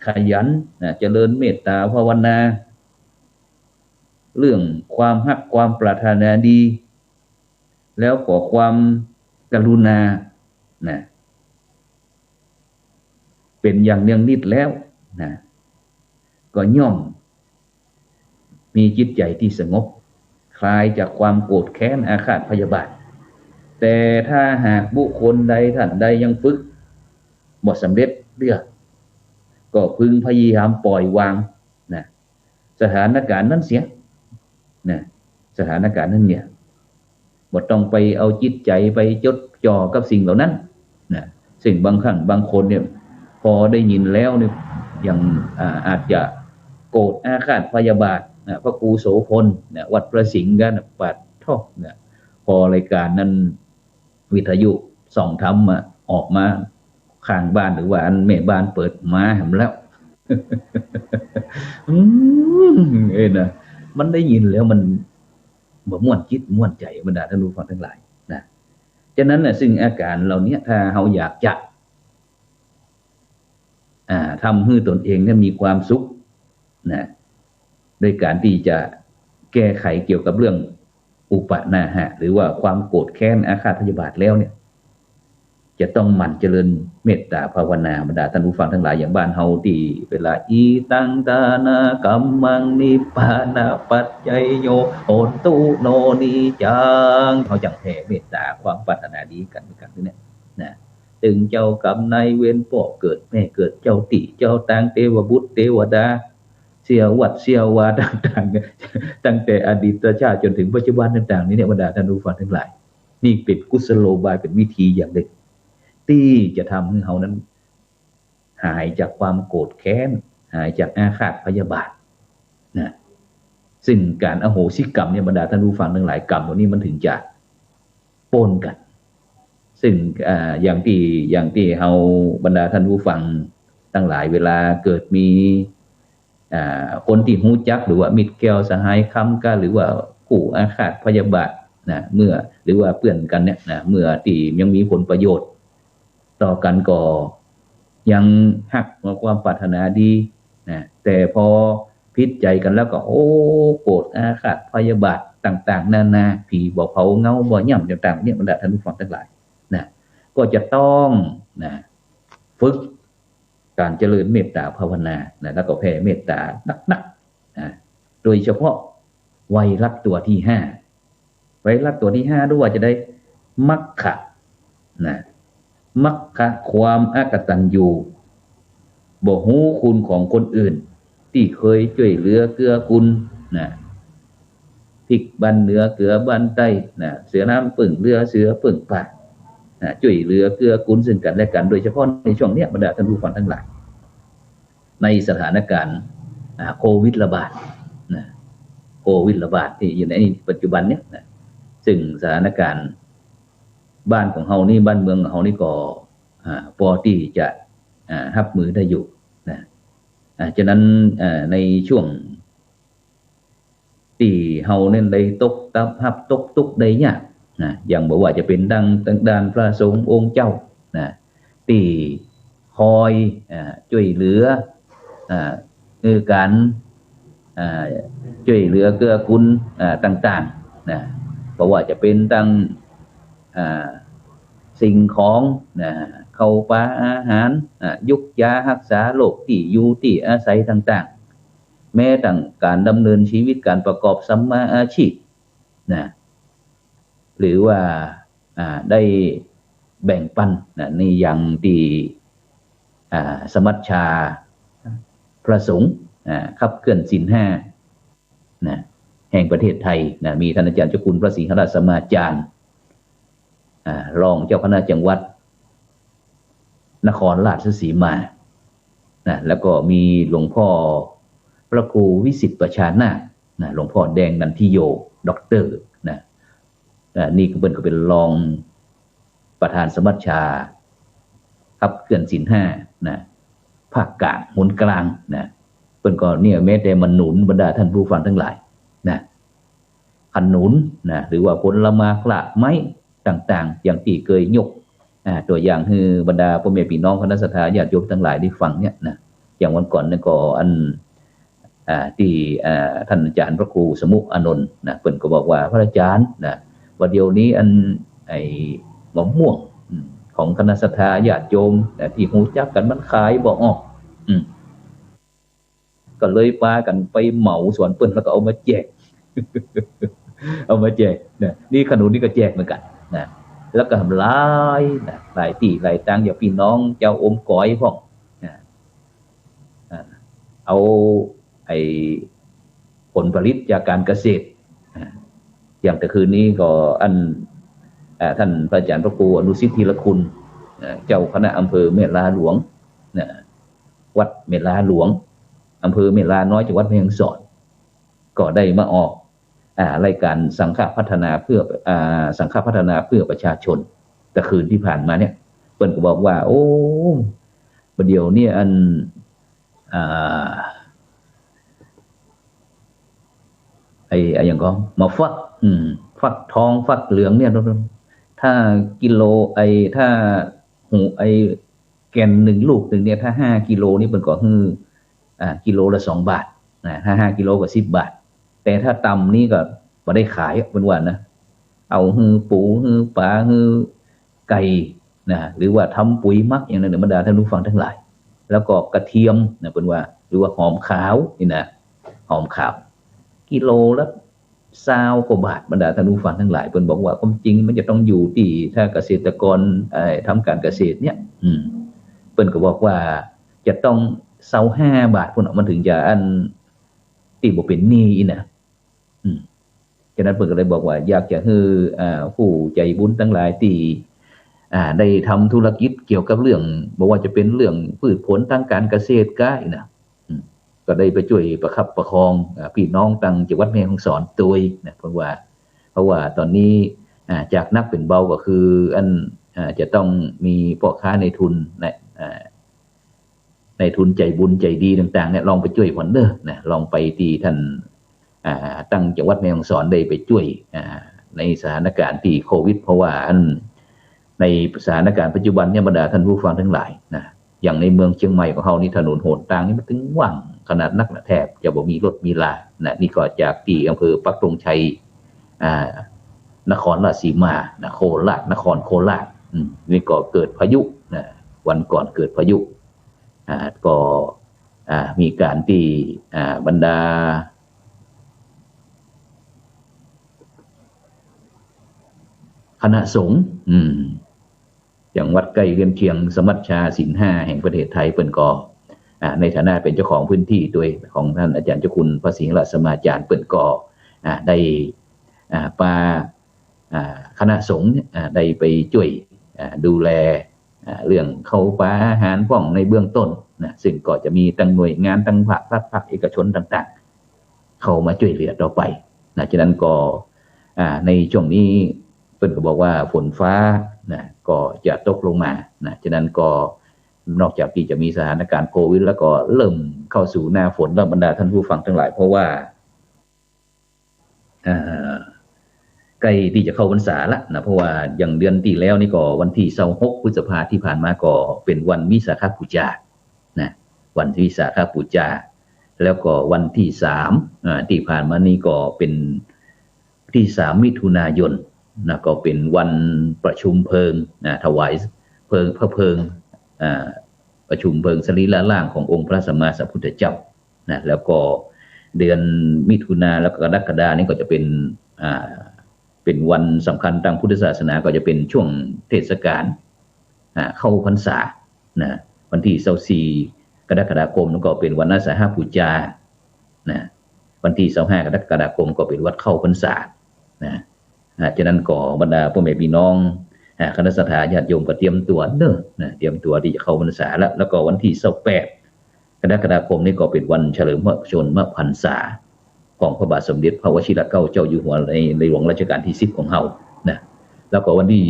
ขยัน อ่า เจริญเมตตาภาวนา เรื่องความฮักความปรารถนาดี แล้วก็ความกรุณา นะ เป๋นอย่างเนืองนิดแล้วนะ ก็ย่อมมีจิตใจ๋ตี้สงบ คลายจากความโกรธแค้นอาฆาตพยาบาท แต่ถ้าหากบุคคลใดต้านใดยังฝึกบ่สำเร็จเตื้อ ก็พึงพยายามปล่อยวางนะ สถานก๋ารณ์นั้นเสียนะ สถานก๋ารณ์นั้นเนี่ย บ่ต้องไปเอาจิตใจ๋ไปจดจ่อกับสิ่งเหล่านั้นนะ ซึ่งบางครั้งบางคนเนี่ย พอได้ยินแล้วเนี่ย ยัง อ่า อาจจะโกรธอาฆาตพยาบาทนะ พระครูโสภณนะ วัดพระสิงห์กั๋นนะ ปาดโธ่นะ พอรายการนั้น วิทยุส่องธรรมอะ ออกมา ข้างบ้านหรือว่าอันแม่บ้านเปิดมาแหมแล้ว อืม เอ้ยนะ มันได้ยินแล้วมันบ่ม่วนจิตม่วนใจ๋ บรรดาท่านผู้ฟังทั้งหลายนะ ฉะนั้นนะ ซึ่งอาการเหล่านี้ ถ้าเฮาอยากจะ อ่า ทำหื้อตนเองเนี่ยมีความสุขนะ โดยการตี้จะแก้ไขเกี่ยวกับเรื่องอุปนาหะ หรือว่าความโกรธแค้นอาฆาตพยาบาทแล้วเนี่ย จะต้องหมั่นเจริญเมตตาภาวนา บรรดาท่านผู้ฟังทั้งหลาย อย่างบ้านเฮาตี้เวลา อิตัง ทานะ กัมมัง นิพพานะปัจจโย โหนตุ โน นิจจัง เฮาจั่งแผ่เมตตาความปรารถนาดีกั๋น กั๋นเนี่ยนะ ตึงเจ้ากรรมนายเวร ป้อเกิดแม่เกิด เจ้าตี้เจ้าตาง เตวบุตรเตวดา เสียวัตรเสียวาต่างๆ ตั้งแต่อดีตชาติจ๋นเถิงปัจจุบันต่างๆ นี่เนี่ย บรรดาท่านผู้ฟังทั้งหลาย นี่เป๋นกุศโลบาย เป๋นวิธีอย่างนึ่ง ตี้จะทำหื้อเฮานั้น หายจากความโกรธแค้น หายจากอาฆาตพยาบาทนะ ซึ่งก๋านอโหสิกรรมเนี่ย บรรดาท่านผู้ฟังทั้งหลาย กรรมเหล่านี้มันเถิงจะป๊นกั๋น ซึ่ง อ่า อย่างตี้ อย่างตี้เฮา บรรดาท่านผู้ฟังทั้งหลาย เวลาเกิดมี อ่า คนตี้ฮู้จัก หรือว่ามิตรแก้วสหายคำกั๋น หรือว่าคู่อาฆาตพยาบาทนะ เมื่อ หรือว่าเปื้อนกั๋นเนี่ยนะ เมื่อตี้ยังมีผลประโยชน์ต่อกั๋น ก็ยังฮัก มีความปรารถนาดีนะ แต่พอผิดใจ๋กั๋นแล้วก็ โอ้ โกรธอาฆาตพยาบาทต่างๆ นานา ผีบ่เผาเงาบ่ย่ำต่างๆ เนี่ย บรรดาท่านผู้ฟังทั้งหลายนะ ก็จะต้องนะ ฝึกก๋านเจริญเมตตาภาวนานะ แล้วก็แผ่เมตตานักๆ นะ โดยเฉพาะไวรัสตั๋วตี้ห้า ไวรัสตั๋วตี้ห้า หรือว่าจะได้มัคคะนะ มัคคะความอกตัญญู บ่ฮู้คุณของคนอื่น ตี้เกยจ้วยเหลือเกื้อกูลนะ พริกบ้านเหนือเกลือบ้านใต้นะ เสือน้ำเปิ้งเรือ เสือเปิ้งป่านะ จ้วยเหลือเกื้อกูลซึ่งกั๋นและกั๋น โดยเฉพาะในช่วงเนี้ย บรรดาท่านผู้ฟังทั้งหลาย ในสถานการณ์ อ่า โควิดระบาดนะ โควิดระบาดตี้อยู่ในปัจจุบันเนี่ยนะ ซึ่งสถานการณ์บ้านของเฮานี่ บ้านเมืองของเฮานี่ก็ อ่า ปอตี้จะ อ่า ฮับมือได้อยู่นะ อ่า ฉะนั้น อ่า ในช่วง ตี้เฮานั้นได้ตกตับฮับตกตุ๊กข์ได้ยากนะ อย่างบ่ว่าจะเป๋นดัง ดังด้านพระสงฆ์องค์เจ้านะ ตี้คอย อ่า จ้วยเหลือ อ่า เอื้อก๋าน อ่า จ้วยเหลือเกื้อกูล อ่า ต่างๆ นะ บ่ว่าจะเป๋นตัง อ่า สิ่งของนะ ข้าวป๋าอาหาร อ่า ยุกยาฮักษาโรค ตี้อยู่ตี้อาศัยต่างๆ แม้ตังก๋านดำเนินชีวิต ก๋านประกอบสัมมาอาชีพนะ หรือว่า อ่า ได้แบ่งปันนะ ในอย่างตี้ อ่า สมัชชาพระสงฆ์ อ่า ขับเคลื่อนศีลห้านะ แห่งประเทศไทยนะ มีท่านอาจารย์เจ้าคุณพระศรีหราชสมาจารย์ อ่า รองเจ้าคณะจังหวัดนครราชสีมานะ แล้วก็มีหลวงพ่อพระครูวิสิตประชานาถนะ หลวงพ่อแดงนันทิโย ด็อกเตอร์นะ อ่า นี่ก็เปิ้นก็เป๋นรองประธานสมัชชาขับเคลื่อนศีลห้านะ ภาคกลาง หนกลางนะ เปิ้นก็เนี่ย แม้แต่มาหนุนบรรดาท่านผู้ฟังทั้งหลายนะ ขนุนนะ หรือว่าผลหมากรากไม้ต่างๆ อย่างตี้เกยยก อ่า ตั๋วอย่างหื้อบรรดาป้อแม่ปี้น้องคณะศรัทธาญาติโยมตังหลายได้ฟังเนี่ยนะ อย่างวันก่อนนี่ก็อัน อ่า ตี้ อ่า ท่านอาจารย์พระครูสมุอานนท์นะ เปิ้นก็บอกว่า พระอาจารย์นะ ว่าเดี๋ยวนี้อัน ไอ้มะม่วง อืม ของคณะศรัทธาญาติโยมนะ ตี้ฮู้จักกั๋นมันขายบ่ออก อืม ก็เลยปากั๋นไปเหมาสวนเปิ้น แล้วก็เอามาแจก เอามาแจกนะ นี่ขนุนนี่ก็แจกเหมือนกั๋นนะ แล้วก็หลายนะ หลายตี้หลายตัง อย่างปี้น้องเจ้าอมก๋อยพ่องนะ อ่า เอาไอ้ผลผลิตจากก๋านเกษตร อ่า อย่างแต่คืนนี้ก็อัน อ่า ท่านพระอาจารย์พระครูอนุสิทธิ์ธีรคุณ อ่า เจ้าคณะอำเภอแม่ลาหลวง นะ วัดแม่ลาหลวง อำเภอแม่ลาน้อย จังหวัดแม่ฮ่องสอน ก็ได้มาออก อ่า รายการสังฆพัฒนาเพื่อ อ่า สังฆพัฒนาเพื่อประชาชน แต่คืนที่ผ่านมาเนี่ย เปิ้นก็บอกว่า โอ้ ประเดี๋ยวนี้อัน อ่า ไอ้ ไอ้หยังก็ หมากฟัก อืม ฟักทอง ฟักเหลืองเนี่ย ถ้ากิโล ไอ้ ถ้า หู ไอ้ แก่นหนึ่งลูกหนึ่งเนี่ย ถ้าห้ากิโลนี่เปิ้นก็หื้อ อ่า กิโลละสองบาท นะ ถ้าห้ากิโลก็สิบบาท แต่ถ้าต่ำนี่ก็บ่ได้ขาย เปิ้นว่านะ เอาหื้อปู หื้อป๋า หื้อไก่ นะ หรือว่าทำปุ๋ยหมักอย่างนั้น บรรดาท่านผู้ฟังทั้งหลาย แล้วก็กระเทียมนะ เปิ้นว่า หรือว่าหอมขาวนี่นะ หอมขาว กิโลละซาวกว่าบาท บรรดาท่านผู้ฟังทั้งหลาย เปิ้นบอกว่าความจริงมันจะต้องอยู่ตี้ ถ้าเกษตรกร เอ่อ ทำการเกษตรเนี่ย อืม เปิ้นก็บอกว่าจะต้องซาวห้าบาทพู้นน่ะ มันถึงจะอัน ตี้บ่เป็นหนี้อี้นะ อืม ฉะนั้นเปิ้นก็เลยบอกว่าอยากจะหื้อ อ่า ผู้ใจ๋บุญทั้งหลายตี้ อ่า ได้ทำธุรกิจเกี่ยวกับเรื่อง บ่ว่าจะเป็นเรื่องพืชผลทางการเกษตรก็อี้นะ อืม ก็ได้ไปจ้วยประคับประคอง อ่า ปี้น้องตังจังหวัดแม่ฮ่องสอนตวยนะ เปิ้นว่า เพราะว่าต๋อนนี้ อ่า จากหนักเป๋นเบาก็คืออัน อ่า จะต้องมีป้อค้านายทุนนะ อ่า นายทุนใจ๋บุญใจ๋ดีต่างๆ เนี่ย ลองไปจ้วยผ่อนเน่อนะ ลองไปตี้ท่าน อ่า ตังจังหวัดแม่ฮ่องสอนได้ไปจ้วย อ่า ในสถานการณ์ตี้โควิด เพราะว่าอัน ในสถานการณ์ปัจจุบันเนี่ย บรรดาท่านผู้ฟังทั้งหลายนะ อย่างในเมืองเจียงใหม่ของเฮานี่ ถนนหนตางนี่มันตึงว่างขนาดนักนะ แทบจะบ่มีรถมีลานะ นี่ก็จากตี้อำเภอปักธงชัย อ่า นครราชสีมานะ โคราช นครโคราช อืม นี่ก็เกิดพายุนะ วันก่อนเกิดพายุ อ่า ก็ อ่า มีการตี้ อ่า บรรดา คณะสงฆ์ อืม จังหวัดใก้เรือนเคียง สมัชชาศีลห้าแห่งประเทศไทย เปิ้นก็ อ่า ในฐานะเป๋นเจ้าของพื้นตี้ตวย ของท่านอาจารย์เจ้าคุณพระสิงหราชสมาจารย์ เปิ้นก็ อ่า ได้ อ่า ปา อ่า คณะสงฆ์เนี่ย อ่า ได้ไปจ้วย อ่า ดูแล อ่า เรื่องข้าวป๋าอาหารพ่องในเบื้องต้นนะ ซึ่งก็จะมีตังหน่วยงาน ตังภาครัฐ ภาคเอกชนต่างๆ เข้ามาจ้วยเหลือต่อไปนะ ฉะนั้นก็ อ่า ในช่วงนี้เปิ้นก็บอกว่าฝนฟ้านะ ก็จะตกลงมานะ ฉะนั้นก็นอกจากตี้จะมีสถานการณ์โควิด แล้วก็เริ่มเข้าสู่หน้าฝนแล้ว บรรดาท่านผู้ฟังทั้งหลาย เพราะว่า อ่า ใก้ตี้จะเข้าพรรษาละนะ เพราะว่าอย่างเดือนตี้แล้วนี่ก็วันตี้ซาวหกพฤษภาตี้ผ่านมาก็เป๋นวันวิสาขบูชานะ วันวิสาขบูชา แล้วก็วันตี้สาม อ่า ตี้ผ่านมานี่ก็เป๋นตี้สามมิถุนายนนะ ก็เป๋นวันประชุมเพลิงนะ ถวายเพลิง พระเพลิง อ่า ประชุมเพลิงสรีระร่างขององค์พระสัมมาสัมพุทธเจ้า นะ แล้วก็เดือนมิถุนาแล้วก็กรกฎานี่ก็จะเป๋น อ่า เป๋นวันสำคัญตางพุทธศาสนา ก็จะเป๋นช่วงเทศกาล อ่า เข้าพรรษานะ วันตี้ซาวสี่กรกฎาคมก็เป๋นวันอาสาหบูชานะ วันตี้ซาวห้ากรกฎาคมก็เป๋นวันเข้าพรรษานะ อ่า ฉะนั้นก็บรรดาป้อแม่ปี้น้อง อ่า คณะศรัทธาญาติโยมก็เตรียมตั๋วเน่อนะ เตรียมตั๋วตี้จะเข้าพรรษาแล้ว แล้วก็วันตี้ซาวแปดกรกฎาคมนี่ก็เป๋นวันเฉลิมพระชนมพรรษาของพระบาทสมเด็จพระวชิรเกล้าเจ้าอยู่หัวใน ในหลวงรัชกาลตี้สิบของเฮานะ แล้วก็วันตี้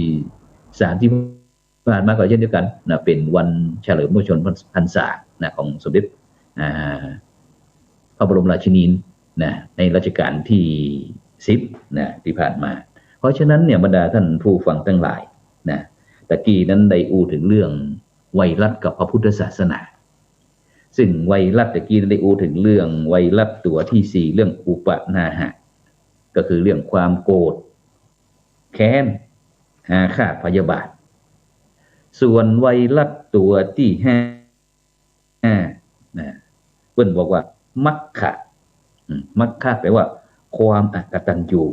สามตี้ผ่านมาก็เช่นเดียวกั๋นนะ เป๋นวันเฉลิมพระชนมพรรษานะ ของสมเด็จ อ่า พระบรมราชินีนะ ในรัชกาลตี้สิบนะ ตี้ผ่านมา เพราะฉะนั้นเนี่ย บรรดาท่านผู้ฟังทั้งหลายนะ ตะกี้นั้นได้อู้เถิงเรื่องไวรัสกับพระพุทธศาสนา ซึ่งไวรัสตะกี้ได้อู้เถิงเรื่องไวรัสตั๋วตี้สี่ เรื่องอุปนาหะ ก็คือเรื่องความโกรธ แค้น อาฆาตพยาบาท ส่วนไวรัสตั๋วตี้ห้า อ่า นะ เปิ้นบอกว่า มัคคะ อืม มัคคะแปลว่า ความอกตัญญู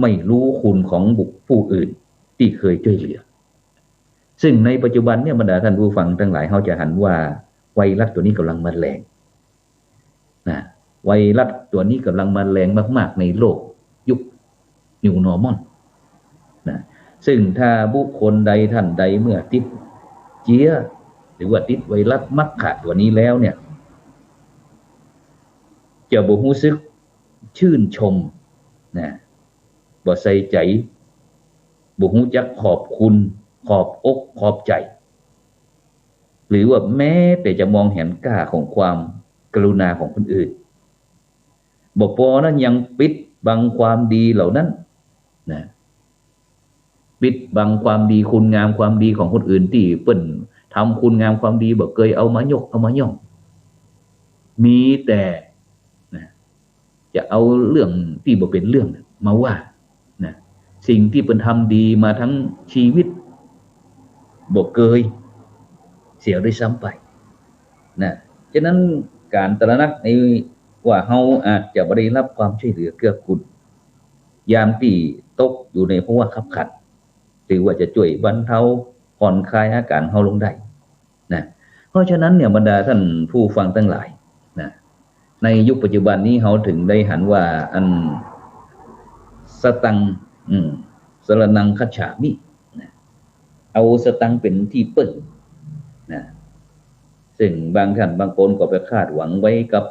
ไม่รู้คุณของบุค ผู้อื่นตี้เคยจ้วยเหลือ ซึ่งในปัจจุบันเนี่ย บรรดาท่านผู้ฟังตังหลาย เฮาจะหันว่าไวรัสตั๋วนี้ก่ำลังมาแรง นะ ไวรัสตั๋วนี้ก่ำลังมาแรงมากๆ ในโลกยุค new normal นะ ซึ่งถ้าบุคคลใดท่านใดเมื่อติดเจื้อ หรือว่าติดไวรัสมักขะตัวนี้แล้วเนี่ย จะบ่ฮู้สึกชื่นชมนะ บ่ใส่ใจ๋ บ่ฮู้จักขอบคุณ ขอบอกขอบใจ๋ หรือว่าแม้แต่จะมองเห็นค่าของความกรุณาของคนอื่น บ่ปอนั้นยังปิดบังความดีเหล่านั้นนะ ปิดบังความดีคุณงามความดีของคนอื่นตี้เปิ้นทำคุณงามความดีบ่เกยเอามายกเอามาย่อง มีแต่นะ จะเอาเรื่องตี้บ่เป๋นเรื่องมาว่านะ สิ่งตี้เปิ้นทำดีมาตึงชีวิต บ่เกยเสียด้วยซ้ำไปนะ ฉะนั้นก๋านตระหนักในว่าเฮาอาจจะบ่ได้ฮับความจ้วยเหลือเกื้อกูล ยามตี้ตกอยู่ในภาวะคับขัน หรือว่าจะจ้วยบรรเทาผ่อนคลายอาก๋านเฮาลงได้นะ เพราะฉะนั้นเนี่ยบรรดาท่านผู้ฟังตังหลายนะ ในยุคปัจจุบันนี้เฮาเถิงได้หันว่าอันสตังค์ อืม สรณังคัจฉามินะ เอาสตังค์เป๋นตี้เปิ้งนะ ซึ่งบางท่านบางคนก็ไปคาดหวังไว้กับ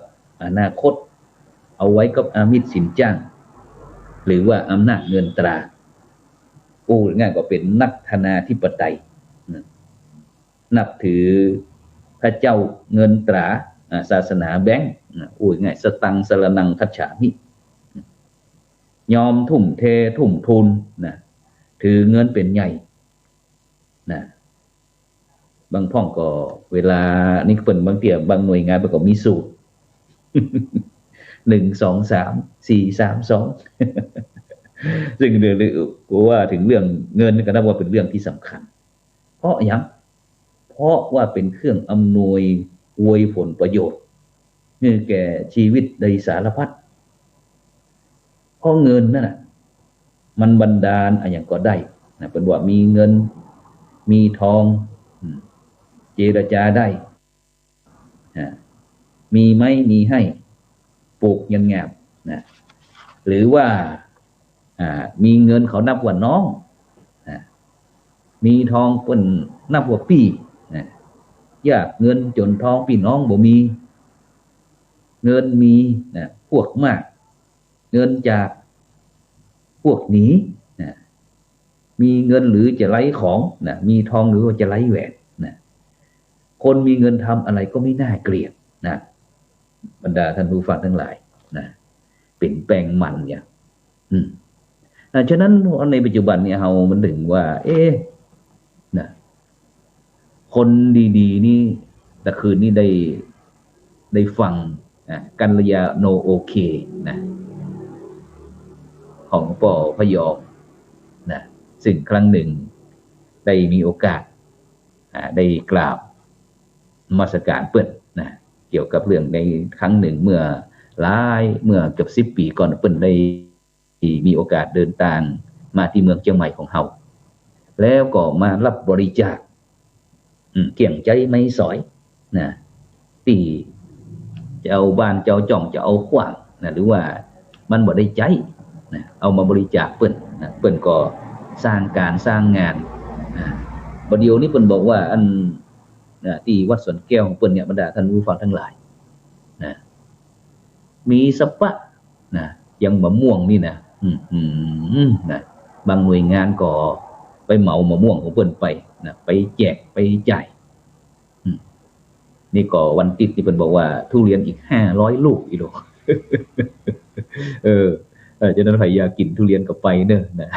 อนาคต เอาไว้กับอามิสสินจ้าง หรือว่าอำนาจเงินตรา อู้ง่ายก็เป๋นนักธนาธิปไตยนะ นับถือพระเจ้าเงินตรา อ่า ศาสนาแบงก์นะ อู้ง่าย สตังค์สรณังคัจฉามิ ยอมทุ่มเททุ่มทุนนะ ถือเงินเป๋นใหญ่นะ บางพ่องก็เวลานี้เปิ้นบางเตื้อบางหน่วยงานเปิ้นก็มีสูตร หนึ่ง สอง สาม สี่ สาม สอง ซึ่งเรื่อง ว่าเถิงเรื่องเงินก็นับว่าเป๋นเรื่องตี้สำคัญ เพราะหยัง เพราะว่าเป๋นเครื่องอำนวยอวยผลประโยชน์หื้อแก่ชีวิตได้สารพัด เพราะเงินนั่นน่ะ มันบันดาลอะหยังก็ได้นะ เปิ้นว่ามีเงิน มีทอง อืม เจรจาได้ อ่า มีไม้มีไห้ ปลูกยังงามนะ หรือว่า อ่า มีเงินเขานับว่าน้องนะ มีทองเปิ้นนับว่าปี้นะ ยากเงินจ๋นทองปี้น้องบ่มี เงินมีนะ พวกมาก เงินจาก พวกหนีนะ มีเงินหรือจะไร้ของนะ มีทองหรือว่าจะไร้แหวนนะ คนมีเงินทำอะไรก็ไม่น่าเกลียดนะ บรรดาท่านผู้ฟังทั้งหลายนะ เป๋นแปงมันเนี่ย อืม อ่า ฉะนั้นในปัจจุบันเนี่ยเฮามันเถิงว่า เอ๊ะ นะ คนดีๆ นี่ ตะคืนนี้ได้ ได้ฟัง อ่ะ กัลยาโณโอเคนะ ของหลวงป้อพะยอมนะ ซึ่งครั้งหนึ่งได้มีโอกาส อ่า ได้กราบนมัสการเปิ้นนะ เกี่ยวกับเรื่องในครั้งหนึ่งเมื่อหลาย เมื่อเกือบสิบปี๋ก่อน เปิ้นได้ ที่มีโอกาสเดินตางมาตี้เมืองเจียงใหม่ของเฮา แล้วก็มาฮับบริจาค อืม เกี้ยงใจ๊ไม้สอยนะ ตี้จะเอาบ้านจะเอาจ้องจะเอาขว้างนะ หรือว่ามันบ่ได้ใจ๊นะ เอามาบริจาคเปิ้นนะ เปิ้นก็สร้างก๋านสร้างงานนะ บ่าเดี่ยวนี้เปิ้นบอกว่าอัน นะ ตี้วัดสวนแก้วของเปิ้นเนี่ย บรรดาท่านผู้ฟังทั้งหลายนะ มีสะปะนะ อย่างมะม่วงนี่นะ อืม อืม นะ บางหน่วยงานก็ไปเหมามะม่วงของเปิ้นไปนะ ไปแจกไปจ่าย อืม นี่ก็วันติ๊ดนี่เปิ้นบอกว่าทุเรียนอีกห้าร้อยลูกอีโล เออ เออ ฉะนั้นใผอยากกิ๋นทุเรียนก็ไปเน่อนะ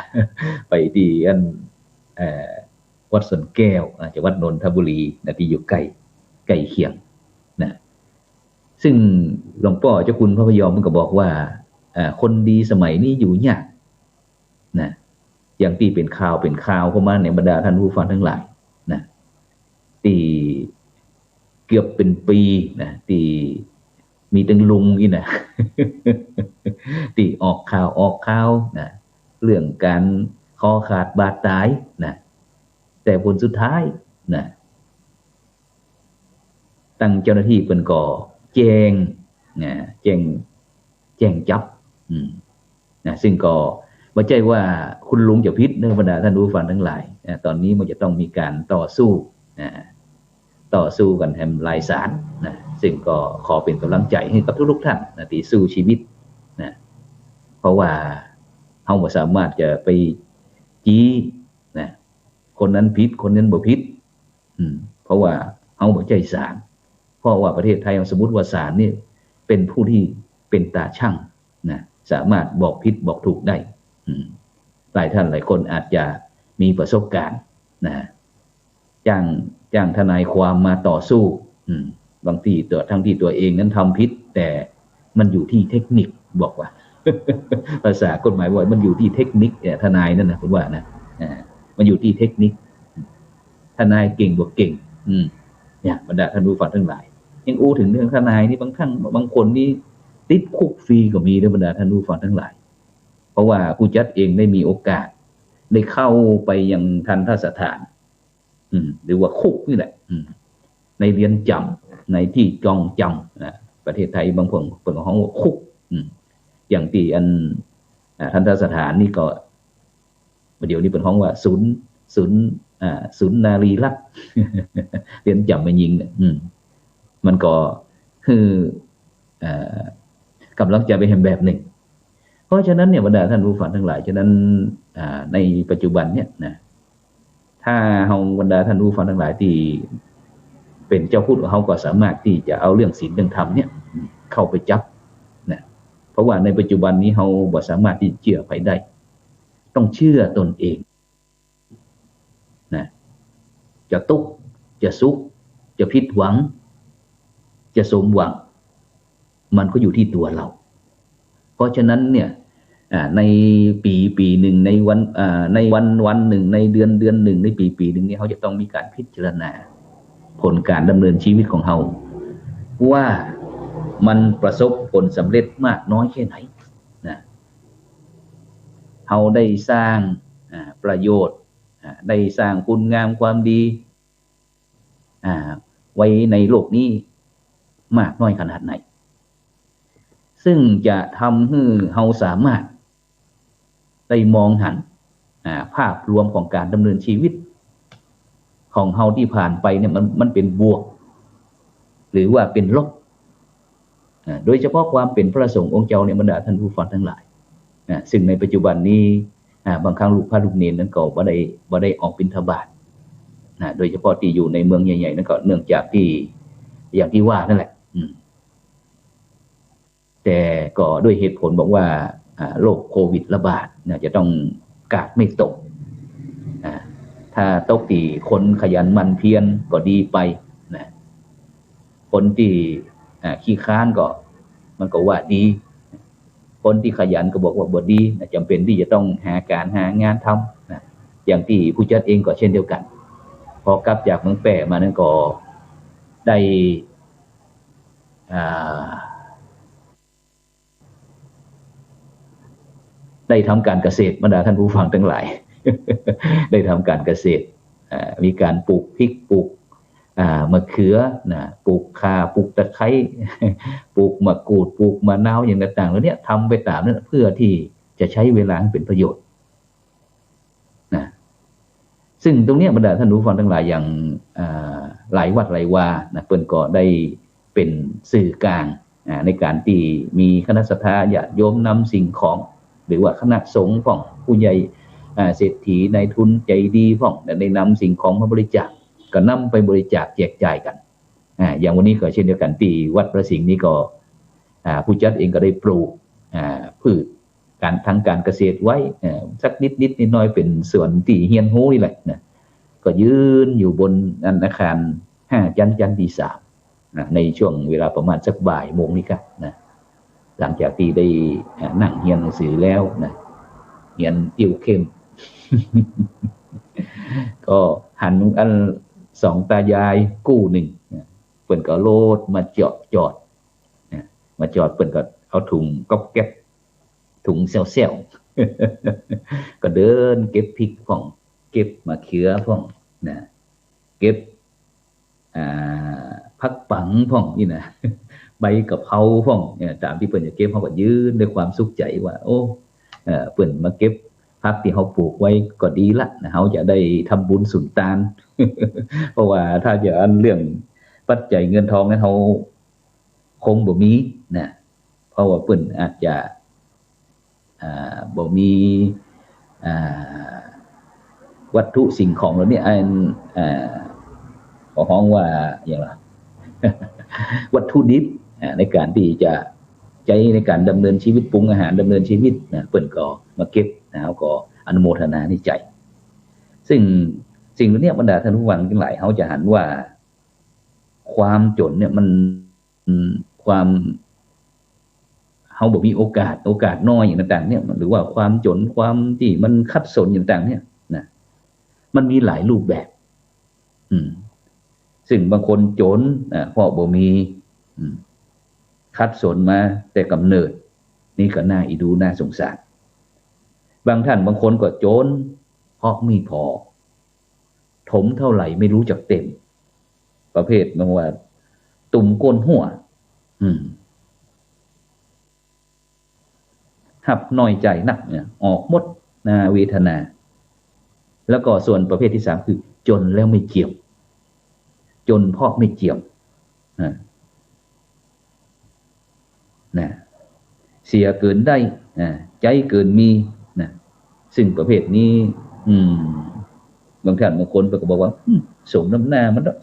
ไปตี้อัน เอ่อ วัดสวนแก้ว อ่า จังหวัดนนทบุรีนะ ตี้อยู่ใก้ ใก้เคียงนะ ซึ่งหลวงป้อเจ้าคุณพระพยอมมันก็บอกว่า อ่า คนดีสมัยนี้อยู่ยากนะ อย่างตี้เป๋นข่าว เป๋นข่าวเข้ามาในบรรดาท่านผู้ฟังทั้งหลายนะ ตี้เกือบเป๋นปี๋นะ ตี้มีตึงลุงนี่นะ ตี้ออกข่าว ออกข่าวนะ เรื่องก๋านคอขาดบาดต๋ายนะ แต่ผลสุดท้ายนะ ตังเจ้าหน้าตี้เปิ้นก็แจ้งนะ แจ้ง แจ้งจับ อืม นะ ซึ่งก็ บ่ใจ้ว่าคุณลุงจะผิดเน่อ บรรดาท่านผู้ฟังตังหลาย อ่า ต๋อนนี้มันจะต้องมีก๋านต่อสู้ อ่า ต่อสู้กั๋นแหมหลายศาลนะ ซึ่งก็ขอเป๋นก๋ำลังใจ๋หื้อกับทุกๆ ท่านนะ ตี้สู้จีวิตนะ เพราะว่าเฮาบ่สามารถจะไปจี๊นะ คนนั้นผิด คนนั้นบ่ผิด อืม เพราะว่าเฮาบ่ใจ้ศาล เพราะว่าประเทศไทย สมมุติว่าศาลนี่เป๋นผู้ตี้เป๋นต๋าชั่งนะ สามารถบอกผิดบอกถูกได้ อืม หลายท่านหลายคนอาจจะมีประสบการณ์นะ จ้าง จ้างทนายความมาต่อสู้ อืม บางทีตั๋ว ทั้งตี้ตั๋วเองนั้นทำผิด แต่มันอยู่ตี้เทคนิค บอกว่า ภาษากฎหมายว่ามันอยู่ตี้เทคนิค เนี่ย ทนายนั่นนะ ผมว่านะ อ่า มันอยู่ตี้เทคนิค ทนายเก่งบ่เก่ง อืม เนี่ย บรรดาท่านผู้ฟังตังหลาย ยังอู้เถิงเรื่องทนายนี่ บางท่าน บางคนนี่ติดคุกฟรีก็มีเน่อ บรรดาท่านผู้ฟังตังหลาย เพราะว่าผู้จัดเองได้มีโอกาส ได้เข้าไปยังทัณฑสถาน อืม หรือว่าคุกนี่แหละ อืม ในเรือนจ๋ำ ในตี้จองจ๋ำนะ ประเทศไทยบางคนเปิ้นก็ฮ้องว่าคุก อืม อย่างตี้อัน อ่า ทัณฑสถานนี่ก็ เดี๋ยวนี้เปิ้นฮ้องว่าศูนย์ ศูนย์ อ่า ศูนย์นารีรักษ์ เรือนจ๋ำแม่ญิงเนี่ย อืม มันก็คือ เอ่อ ก๋ำลังใจ๋ไปแหมแบบนึ่ง เพราะฉะนั้นเนี่ย บรรดาท่านผู้ฟังตังหลาย ฉะนั้น อ่า ในปัจจุบันเนี่ยนะ ถ้าเฮา บรรดาท่านผู้ฟังตังหลายตี้เป๋นจาวพุทธ เฮาก็สามารถตี้จะเอาเรื่องศีลเรื่องธรรมเนี่ยเข้าไปจับนะ เพราะว่าในปัจจุบันนี้เฮาบ่สามารถตี้เจื้อใผได้ ต้องเจื้อตนเอง นะ จะตุ๊กข์ จะสุข จะผิดหวัง จะสมหวัง มันก็อยู่ตี้ตั๋วเฮา เพราะฉะนั้นเนี่ย อ่า ในปี๋ปี๋นึ่ง ในวัน อ่า ในวันวันนึ่ง ในเดือนเดือนนึ่ง ในปี๋ปี๋นึ่งเนี่ย เฮาจะต้องมีก๋านพิจารณา ผลก๋านดำเนินจีวิตของเฮา ว่ามันประสบผลสำเร็จมากน้อยแค่ไหน นะ เฮาได้สร้าง อ่า ประโยชน์ อ่า ได้สร้างคุณงามความดี อ่า ไว้ในโลกนี้มากน้อยขนาดไหน ซึ่งจะทำหื้อเฮาสามารถได้มองหัน อ่า ภาพรวมของก๋านดำเนินจีวิตของเฮาตี้ผ่านไปเนี่ย มัน มันเป๋นบวก หรือว่าเป๋นลบ อ่า โดยเฉพาะความเป๋นพระสงฆ์องค์เจ้าเนี่ย บรรดาท่านผู้ฟังตังหลาย อ่า ซึ่งในปัจจุบันนี้ อ่า บางครั้งลูกพระลูกเณรนั้นก็บ่ได้ บ่ได้ออกบิณฑบาตนะ โดยเฉพาะตี้อยู่ในเมืองใหญ่ๆ นั้นก็เนื่องจากตี้ อย่างตี้ว่านั่นแหละ อืม แต่ก็ด้วยเหตุผลบอกว่า อ่า โรคโควิดระบาดนะ จะต้องกาดไม่ตก อ่า ถ้าตกตี้คนขยันหมั่นเพียรก็ดีไปนะ คนตี้ อ่า ขี้คร้านก็ มันก็ว่าดี คนตี้ขยันก็บอกว่าบ่ดีนะ จ๋ำเป๋นตี้จะต้องหาก๋านหางานทำนะ อย่างตี้ผู้จัดเองก็เช่นเดียวกั๋น พอกลับจากเมืองแป้มานั้นก็ได้ อ่า ได้ทำก๋านเกษตร บรรดาท่านผู้ฟังตังหลาย ได้ทำก๋านเกษตร อ่า มีก๋านปลูกพริก ปลูก อ่า มะเขือนะ ปลูกข่า ปลูกตะไคร้ ปลูกมะกรูด ปลูกมะนาว อย่างต่างๆ เหล่าเนี้ย ทำไปต๋ามนั้น เพื่อตี้จะใจ๊เวลาหื้อเป๋นประโยชน์นะ ซึ่งตรงเนี้ย บรรดาท่านผู้ฟังตังหลาย อย่าง อ่า หลายวัดหลายวานะ เปิ้นก็ได้เป๋นสื่อกลาง อ่า ในก๋านตี้มีคณะศรัทธาญาติโยมนำสิ่งของ หรือว่าคณะสงฆ์พ่อง ผู้ใหญ่ อ่า เศรษฐีนายทุนใจ๋ดีพ่อง ได้นำสิ่งของมาบริจาค ก็นำไปบริจาคแจกจ่ายกั๋น อ่า อย่างวันนี้ก็เช่นเดียวกั๋น ตี้วัดพระสิงห์นี่ก็ อ่า ผู้จัดเองก็ได้ปลูก อ่า พืชก๋าน ทางก๋านเกษตรไว้ เอ่อ สักนิดๆ น้อยๆ เป๋นสวนตี้เฮียนฮู้นี่แหละนะ ก็ยืนอยู่บนนั้นอาคารห้าจั๊น จั๊นตี้สามนะ ในช่วงเวลาประมาณสักบ่ายโมงนี่กะนะ หลังจากตี้ได้ อ่า นั่งเฮียนหนังสือแล้วนะ เฮียนติวเข้ม ก็หันอันสองต๋ายายกู้นึ่งนะ เปิ้นก็เอารถมาเจาะ จอดนะ มาจอด เปิ้นก็เอาถุงก๊อบแก๊บ ถุงแซวๆ ก็เดินเก็บพริกพ่อง เก็บมะเขือพ่องนะ เก็บ อ่า ผักปังพ่องนี่นะ ใบกะเพราพ่องเนี่ย ต๋ามตี้เปิ้นจะเก็บ เฮาก็ยืนด้วยความสุขใจ๋ว่า โอ้ เอ่อ เปิ้นมาเก็บผักตี้เฮาปลูกไว้ก็ดีละนะ เฮาจะได้ทำบุญสุนตาน เพราะว่าถ้าจะอันเรื่องปัจจัยเงินทองนั้นเฮาคงบ่มีนะ เพราะว่าเปิ้นอาจจะ อ่า บ่มี อ่า วัตถุสิ่งของเหล่านี้ อัน อ่า ขอฮ้องว่าหยังล่ะ วัตถุดิบ อ่า ในการตี้จะใจ๊ในการดำเนินชีวิต ปรุงอาหารดำเนินชีวิตนะ เปิ้นก็มาเก็บนะ เฮาก็อนุโมทนาในใจ๋ ซึ่งสิ่งเหล่านี้บรรดาท่านผู้ฟังตังหลาย เฮาจะหันว่าความจ๋นเนี่ยมัน ความ เฮาบ่มีโอกาส โอกาสน้อยอย่างต่างๆ เนี่ย หรือว่าความจ๋น ความตี้มันขัดสนอย่างต่างๆ เนี่ยนะ มันมีหลายรูปแบบ อืม ซึ่งบางคนจ๋น อ่า เพราะบ่มี อืม ขัดสนมาแต่ก๋ำเนิด นี่ก็น่าอิจฉา น่าสงสาร บางท่านบางคนก็จ๋นเพราะไม่พอ ถมเท่าไหร่ไม่รู้จักเต็ม ประเภทมันว่าตุ่มก้นหั้ว อืม ฮับน้อยใจ๋นักเนี่ย ออกหมดนาเวทนา แล้วก็ส่วนประเภทที่สามคือจ๋นแล้วไม่เจียม จ๋นเพราะไม่เจียม อ่า นะ เสียเกินได้ นะ ใจ๊เกินมี นะ ซึ่งประเภทนี้ อืม บางท่านบางคนก็บอกว่า อืม สมน้ำหน้ามันเนาะ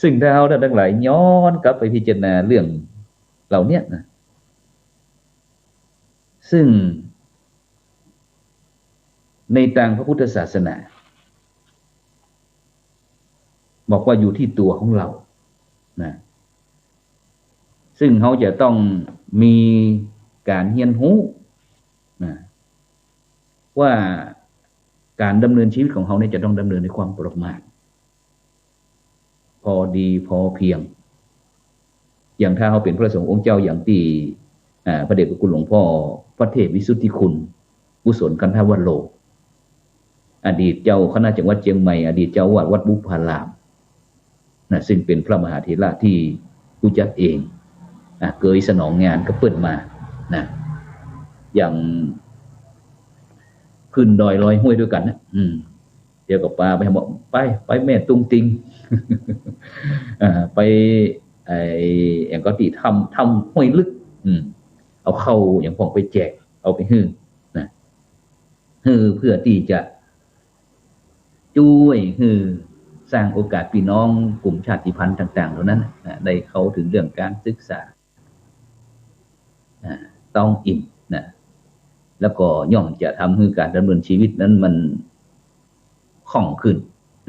ซึ่งถ้าเฮาท่านตังหลายย้อนกลับไปพิจารณาเรื่องเหล่าเนี้ยนะ ซึ่งในตางพระพุทธศาสนา บอกว่าอยู่ที่ตั๋วของเฮานะ ซึ่งเฮาจะต้องมีก๋านเฮียนฮู้นะ ว่าก๋านดำเนินชีวิตของเฮาเนี่ยจะต้องดำเนินในความประมาณ พอดีพอเพียง อย่างถ้าเฮาเป๋นพระสงฆ์องค์เจ้าอย่างตี้ อ่า พระเดชพระคุณหลวงพ่อพระเทพวิสุทธิคุณ กุศลคันธวโร อดีตเจ้าคณะจังหวัดเจียงใหม่ อดีตเจ้าอาวาสวัดบุพาราม นะ ซึ่งเป๋นพระมหาเถระตี้ฮู้จักเอง อ่ะ เกยสนองงานกับเปิ้นมา นะ อย่างขึ้นดอยลอยห้วยตวยกั๋นนะ อืม เดี๋ยวก็ปาไปบอก ไป ไปแม่ตุงติง อ่า ไป ไอ้ อย่างก็ตี้ถ้ำ ถ้ำห้วยลึก อืม เอาข้าวอย่างพ่องไปแจก เอาไปหื้อ นะ หื้อเพื่อตี้จะ จ้วยหื้อสร้างโอกาสปี้น้องกลุ่มชาติพันธุ์ต่างๆ เหล่านั้นน่ะ ได้เข้าเถิงเรื่องก๋านศึกษา อ่า ต๊องอิ่มนะ แล้วก็ย่อมจะทำหื้อก๋านดำเนินชีวิตนั้นมันคล่องขึ้น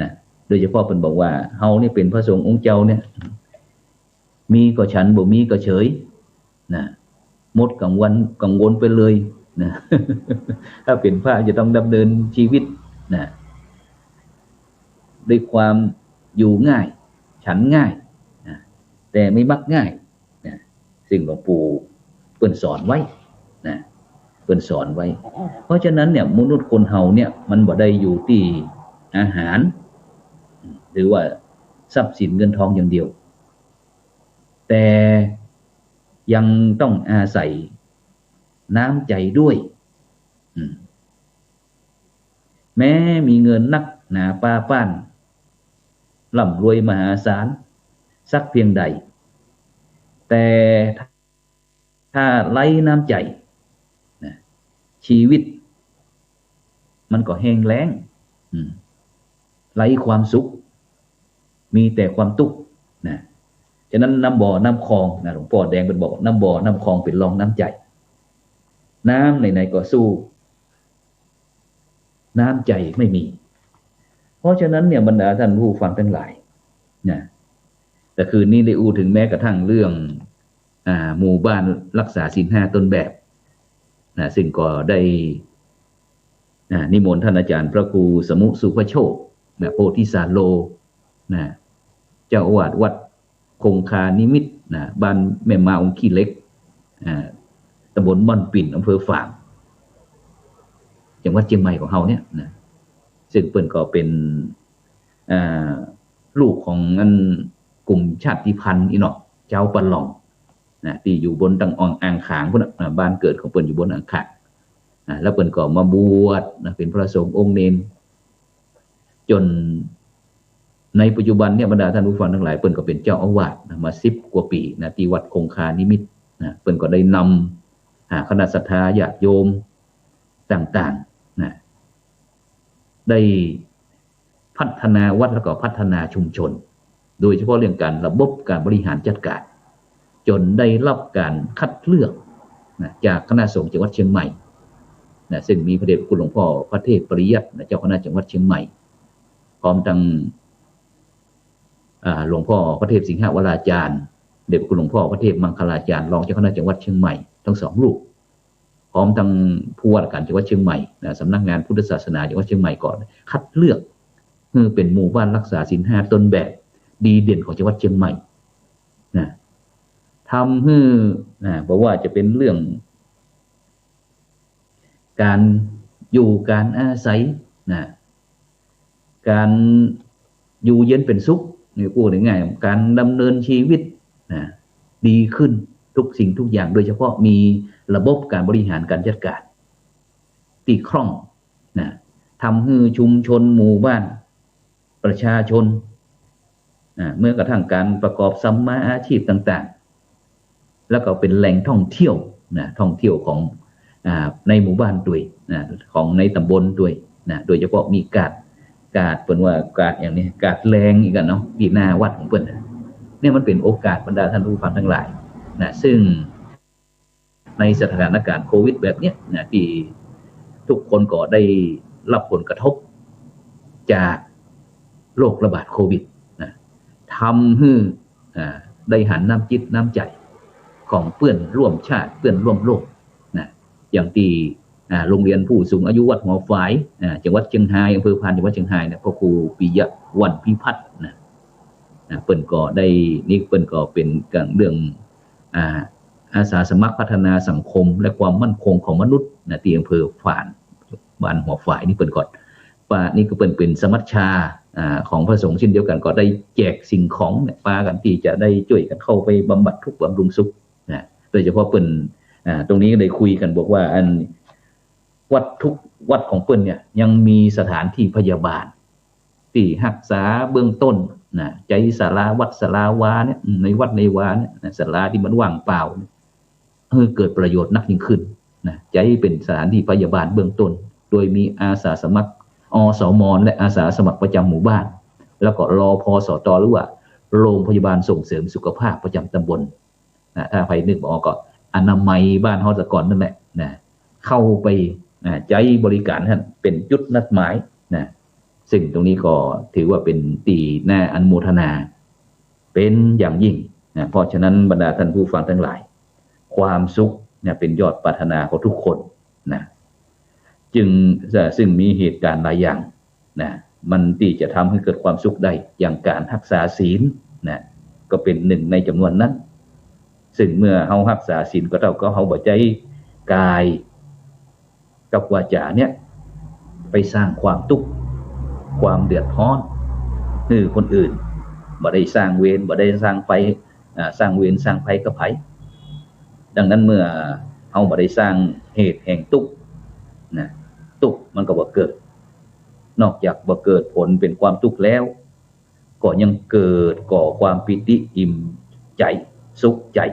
นะ โดยเฉพาะเปิ้นบอกว่า เฮาเนี่ยเป๋นพระสงฆ์องค์เจ้าเนี่ย มีก็ฉัน บ่มีก็เฉย นะ หมดกังวล กังวลไปเลยนะ ถ้าเป๋นพระจะต้องดำเนินชีวิตนะ ด้วยความอยู่ง่าย ฉันง่ายนะ แต่ไม่มักง่ายนะ ซึ่งหลวงปู่เปิ้นสอนไว้นะ เปิ้นสอนไว้ เพราะฉะนั้นเนี่ย มนุษย์คนเฮาเนี่ย มันบ่ได้อยู่ตี้อาหาร หรือว่าทรัพย์สินเงินทองอย่างเดียว แต่ยังต้องอาศัยน้ำใจ๋ด้วย อืม แม้มีเงินนักหนาปาป้าน ร่ำรวยมหาศาลสักเพียงใด แต่ถ้าไร้น้ำใจ๋นะ ชีวิตมันก็แห้งแล้ง อืม ไร้ความสุข มีแต่ความตุ๊กข์นะ ฉะนั้นน้ำบ่อน้ำคลองนะ หลวงป้อแดงเปิ้นบอก น้ำบ่อน้ำคลองเป๋นรองน้ำใจ๋ น้ำไหนๆ ก็สู้น้ำใจ๋ไม่มี เพราะฉะนั้นเนี่ย บรรดาท่านผู้ฟังตังหลายนะ แต่คืนนี้ได้อู้เถิงแม้กระทั่งเรื่อง อ่า หมู่บ้านรักษาศีลห้าต้นแบบนะ ซึ่งก็ได้ นะ นิมนต์ท่านอาจารย์พระครูสมุสุภโชคนะ โพธิสาโลนะ เจ้าอาวาสวัดคงคานิมิตนะ บ้านแม่มาองค์ขี้เหล็ก อ่า ตำบลม่อนปิ่น อำเภอฝาง จังหวัดเจียงใหม่ของเฮาเนี่ยนะ ซึ่งเปิ้นก็เป๋น อ่า ลูกของอันกลุ่มชาติพันธุ์อี้เนาะ จาวปะหล่อง นะ ตี้อยู่บนตังอ่าง อ่างขางปู๊นน่ะ อ่า บ้านเกิดของเปิ้นอยู่บนอ่างขาง อ่า แล้วเปิ้นก็มาบวชนะ เป๋นพระสงฆ์องค์เณร จ๋นในปัจจุบันเนี่ย บรรดาท่านผู้ฟังตังหลาย เปิ้นก็เป๋นเจ้าอาวาสนะ มาสิบกว่าปี๋นะ ตี้วัดคงคานิมิตรนะ เปิ้นก็ได้นำ อ่า คณะศรัทธาญาติโยมต่างๆ นะ ได้พัฒนาวัดแล้วก็พัฒนาชุมชน โดยเฉพาะเรื่องก๋านระบบก๋านบริหารจัดก๋าน จ๋นได้ฮับก๋านคัดเลือกนะ จากคณะสงฆ์จังหวัดเชียงใหม่นะ ซึ่งมีพระเดชพระคุณหลวงพ่อพระเทพปริยัตินะ เจ้าคณะจังหวัดเชียงใหม่ พร้อมตัง อ่า หลวงพ่อพระเทพสิงหวราจารย์ เดชพระคุณหลวงพ่อพระเทพมังคลาจารย์ รองเจ้าคณะจังหวัดเชียงใหม่ ตึงสองรูป พร้อมตังผู้ว่าราชก๋านจังหวัดเชียงใหม่นะ สำนักงานพุทธศาสนาจังหวัดเชียงใหม่ก็คัดเลือกหื้อเป๋นหมู่บ้านฮักษาศีลห้าต้นแบบดีเด่นของจังหวัดเชียงใหม่นะ ทำหื้อนะ บ่ว่าจะเป๋นเรื่องก๋านอยู่ก๋านอาศัยนะ ก๋านอยู่เย็นเป๋นสุข นี่พูดง่ายๆ ก๋านดำเนินชีวิตนะ ดีขึ้นทุกสิ่งทุกอย่าง โดยเฉพาะมีระบบก๋านบริหารก๋านจัดก๋านตี้คล่องนะ ทำหื้อชุมชนหมู่บ้าน ประชาชน อ่า แม้กระทั่งก๋านประกอบสัมมาอาชีพต่างๆ แล้วก็เป๋นแหล่งท่องเที่ยวนะ ท่องเที่ยวของ อ่า ในหมู่บ้านตวยนะ ของในตำบลตวยนะ โดยเฉพาะมีกาด กาด เปิ้นว่ากาดอย่างนี้ กาดแลงอีกอะเนาะ ตี้หน้าวัดของเปิ้นนะ เนี่ยมันเป๋นโอกาสบรรดาท่านผู้ฟังตังหลายนะ ซึ่ง ในสถานก๋ารณ์โควิดแบบเนี้ยนะ ตี้ทุกคนก็ได้ฮับผลกระทบจากโรคระบาดโควิดนะ ทำหื้อ อ่า ได้หันน้ำจิตน้ำใจ๋ของเปื้อนร่วมชาติ เปื้อนร่วมโลกนะ อย่างตี้ อ่า โรงเรียนผู้สูงอายุวัดหัวฝาย อ่า จังหวัดเชียงฮาย อำเภอพาน จังหวัดเชียงฮายเนี่ย พระครูปิยะวัลย์พิพัฒน์นะ นะ เปิ้นก็ได้ นี่เปิ้นก็เป๋นก๋านเรื่อง อ่า อาสาสมัครพัฒนาสังคมและความมั่นคงของมนุษย์นะ ตี้อำเภอพาน บ้านหัวฝาย นี่เปิ้นก็ ปะ นี่ก็เปิ้นเป๋นสมัชชา อ่า ของพระสงฆ์เช่นเดียวกั๋น ก็ได้แจกสิ่งของเนี่ย ปากั๋นตี้จะได้จ้วยกั๋นเข้าไปบำบัดทุกข์บำรุงสุขนะ โดยเฉพาะเปิ้น อ่า ตรงนี้ก็ได้คุยกั๋นบอกว่าอัน วัดทุกวัดของเปิ้นเนี่ยยังมีสถานที่พยาบาล ตี้ฮักษาเบื้องต้นนะ ใจ๊ศาลาวัดศาลาวาเนี่ย อืม ในวัดในวาเนี่ยนะ ศาลาตี้มันว่างเปล่าเนี่ย หื้อเกิดประโยชน์นักยิ่งขึ้นนะ ใจ๊เป๋นสถานที่พยาบาลเบื้องต้น โดยมีอาสาสมัคร อสม และอาสาสมัครประจ๋ำหมู่บ้าน แล้วก็ รพสต หรือว่าโรงพยาบาลส่งเสริมสุขภาพประจ๋ำตำบล นะ ถ้าใผนึกบ่ออกก็อนามัยบ้านเฮาแต่ก่อนนั่นแหละนะ เข้าไปนะ ใจ๊บริก๋านหั้นเป๋นจุดนัดหมายนะ ซึ่งตรงนี้ก็ถือว่าเป๋นตี้น่าอนุโมทนาเป๋นอย่างยิ่งนะ เพราะฉะนั้นบรรดาท่านผู้ฟังตังหลาย ความสุขเนี่ยเป๋นยอดปรารถนาของทุกคนนะ จึง เอ่อ ซึ่งมีเหตุก๋ารณ์หลายอย่าง นะ มันตี้จะทำหื้อเกิดความสุขได้ อย่างก๋านฮักษาศีลนะ ก็เป๋นหนึ่งในจ๋ำนวนนั้น ซึ่งเมื่อเฮาฮักษาศีลก็เต้ากับเฮาบ่ใจ๊ก๋ายกับวาจ๋าเนี่ย ไปสร้างความตุ๊กข์ ความเดือดฮ้อน หื้อคนอื่น บ่ได้สร้างเวร บ่ได้สร้างไฟ อ่า สร้างเวรสร้างภัยกับใผ ดังนั้นเมื่อเฮาบ่ได้สร้างเหตุแห่งตุ๊กข์นะ ตุ๊กข์มันก็บ่เกิด นอกจากบ่เกิดผลเป๋นความตุ๊กข์แล้ว ก็ยังเกิดก่อความปีติอิ่มใจ๋ สุขใจ๋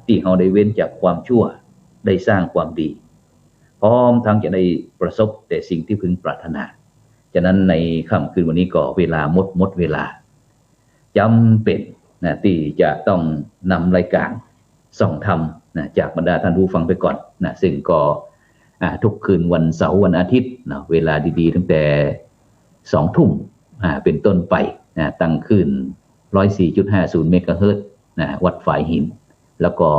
ตี้เฮาได้เว้นจากความชั่ว ได้สร้างความดี พร้อมทั้งจะได้ประสบแต่สิ่งที่พึงปรารถนา ฉะนั้นในค่ำคืนวันนี้ก็เวลาหมด หมดเวลา จ๋ำเป๋นนะ ตี้จะต้องนำรายก๋านส่องธรรมนะ จากบรรดาท่านผู้ฟังไปก่อนนะ ซึ่งก็ อ่า ทุกคืนวันเสาร์วันอาทิตย์นะ เวลาดีๆ ตั้งแต่สองทุ่ม อ่า เป๋นต้นไปนะ ตางคลื่น ร้อยสี่จุดห้าศูนย์ เมกะเฮิรตซ์นะ วัดฝายหิน แล้วก็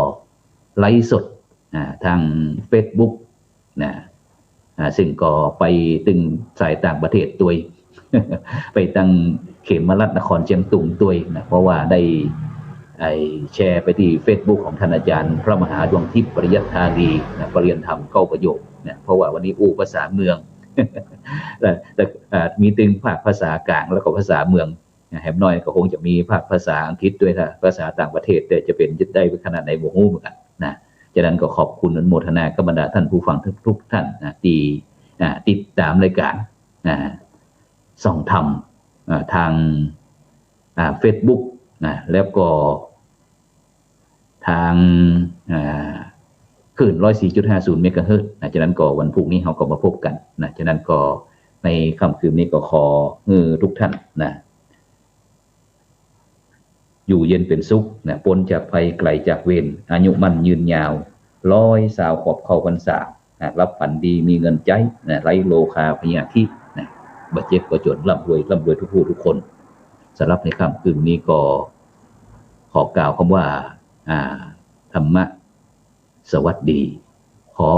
ไลฟ์สด อ่า ตางเฟซบุ๊กนะ อ่า ซึ่งก็ไปตึงสายต่างประเทศตวย ไปตางเขมราชนครเชียงตุงตวยนะ เพราะว่าได้ ไอ้ แชร์ไปตี้เฟซบุ๊กของท่านอาจ๋ารย์พระมหาดวงทิพย์ ปริยัตถารีนะ ปริยันธรรมเก้าประโยคนะ เพราะว่าวันนี้อู้ภาษาเมือง แต่ แต่ อ่า มีตึงภาคภาษากลางแล้วก็ภาษาเมือง นะ แหมน้อยก็คงจะมีภาคภาษาอังกฤษด้วยนะ ภาษาต่างประเทศ แต่จะเป๋นจะได้ขนาดไหนบ่ฮู้เหมือนกั๋นนะ ฉะนั้นก็ขอบคุณอนุโมทนากับบรรดาท่านผู้ฟังทุกๆ ท่านนะ ตี้ อ่า ติดต๋ามรายก๋าน อ่า ส่องธรรม อ่า ตาง อ่า เฟซบุ๊ก นะ แล้วก็ตาง อ่า คลื่น ร้อยสี่จุดห้าศูนย์ เมกะเฮิรตซ์ นะ ฉะนั้นก็วันพรุ่งนี้เฮาก็มาพบกั๋นนะ ฉะนั้นก็ในค่ำคืนนี้ก็ขอหื้อทุกท่านนะ อยู่เย็นเป๋นสุขนะ ป๊นจากภัยไกลจากเวร อายุมั่นยืนยาว ร้อยซาวขวบเข้าพรรษานะ หลับฝันดีมีเงินใจ๊นะ ไร้โรคาพยาธินะ บ่เจ็บบ่จ๋น ร่ำรวย ร่ำรวยทุกผู้ทุกคน สำหรับในค่ำคืนนี้ก็ขอกล่าวกำว่า อ่า ธรรมะสวัสดี ขอ